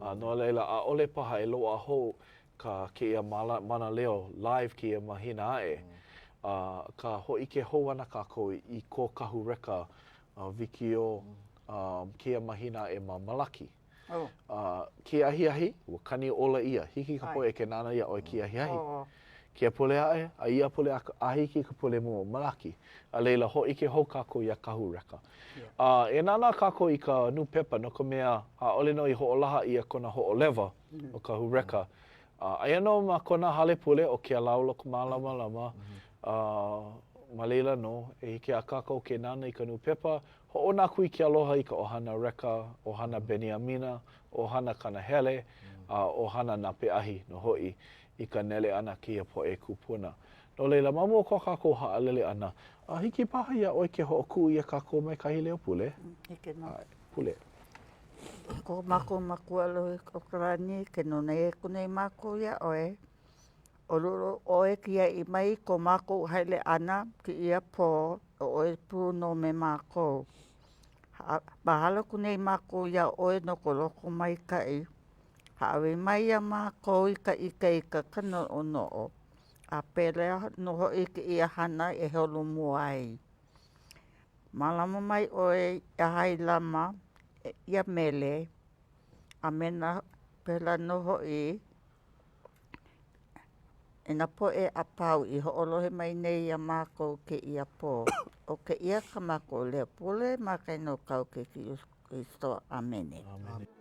A no laila, ʻaʻole paha e loaʻa hou ka kēia mānaleo live kēia mahina aʻe. Akā hōʻike hou ana kākou i ko Kahu Recca wikiō kēia mahina aʻe ma Malaki. Oh. A kēia ahiahi, ua kani ola ʻia. Hiki ka poʻe ke nānā iā ʻoe kēia ahiahi. Oh. Kēia pule aʻe, a ia pule aku, a hiki i ka pule mua o Malaki. A laila, hōʻike hou kākou iā Kahu Recca. Yeah. A e nānā kākou i ka nūpepa no ka mea, ʻaʻole nō i hoʻolaha ʻia kona hoʻolewa mm. o Kahu Recca. A aia nō ma kona hale pule ʻo Kealaulokmālamalama, a ma laila nō e hiki iā kākou ke nānā i ka nūpepa, Hoʻouna aku i ke aloha i ka ʻohana Recca, ʻohana Beniamina, ʻohana Kanahele, a ʻohana Napeahi nō hoʻi. i ka nele ʻana kēia poʻe kūpuna. No laila, ma mua o ko kākou haʻalele ʻana, a hiki paha iā ʻoe ke hoʻokuʻu iā kākou me kahi leo pule? Hiki nō. ʻAe, pule. Ko mākou Makua aloha o ka lani, ke nonoi aku nei mākou iā ʻoe, ʻoluʻolu ʻoe kiaʻi mai ko mākou hele ʻana kēia pō, ʻo ʻoe pū nō me mākou. Mahalo aku nei mākou iā ʻoe no ko lokomaikaʻi. Hāʻawi mai iā mākou i ka ikaika ka noʻonoʻo, a pēlā nō hoʻi kēia hana e holomua ai. Mālama mai ʻoe iā Hailama, iā Mele, a me nā pēlā nō hoʻi i nā poʻe a pau i hoʻolohe mai nei iā mākou kēia pō. ʻO kēia kā mākou leo pule ma ka inoa o kāu Keiki Iesū Kristo. ʻĀmene.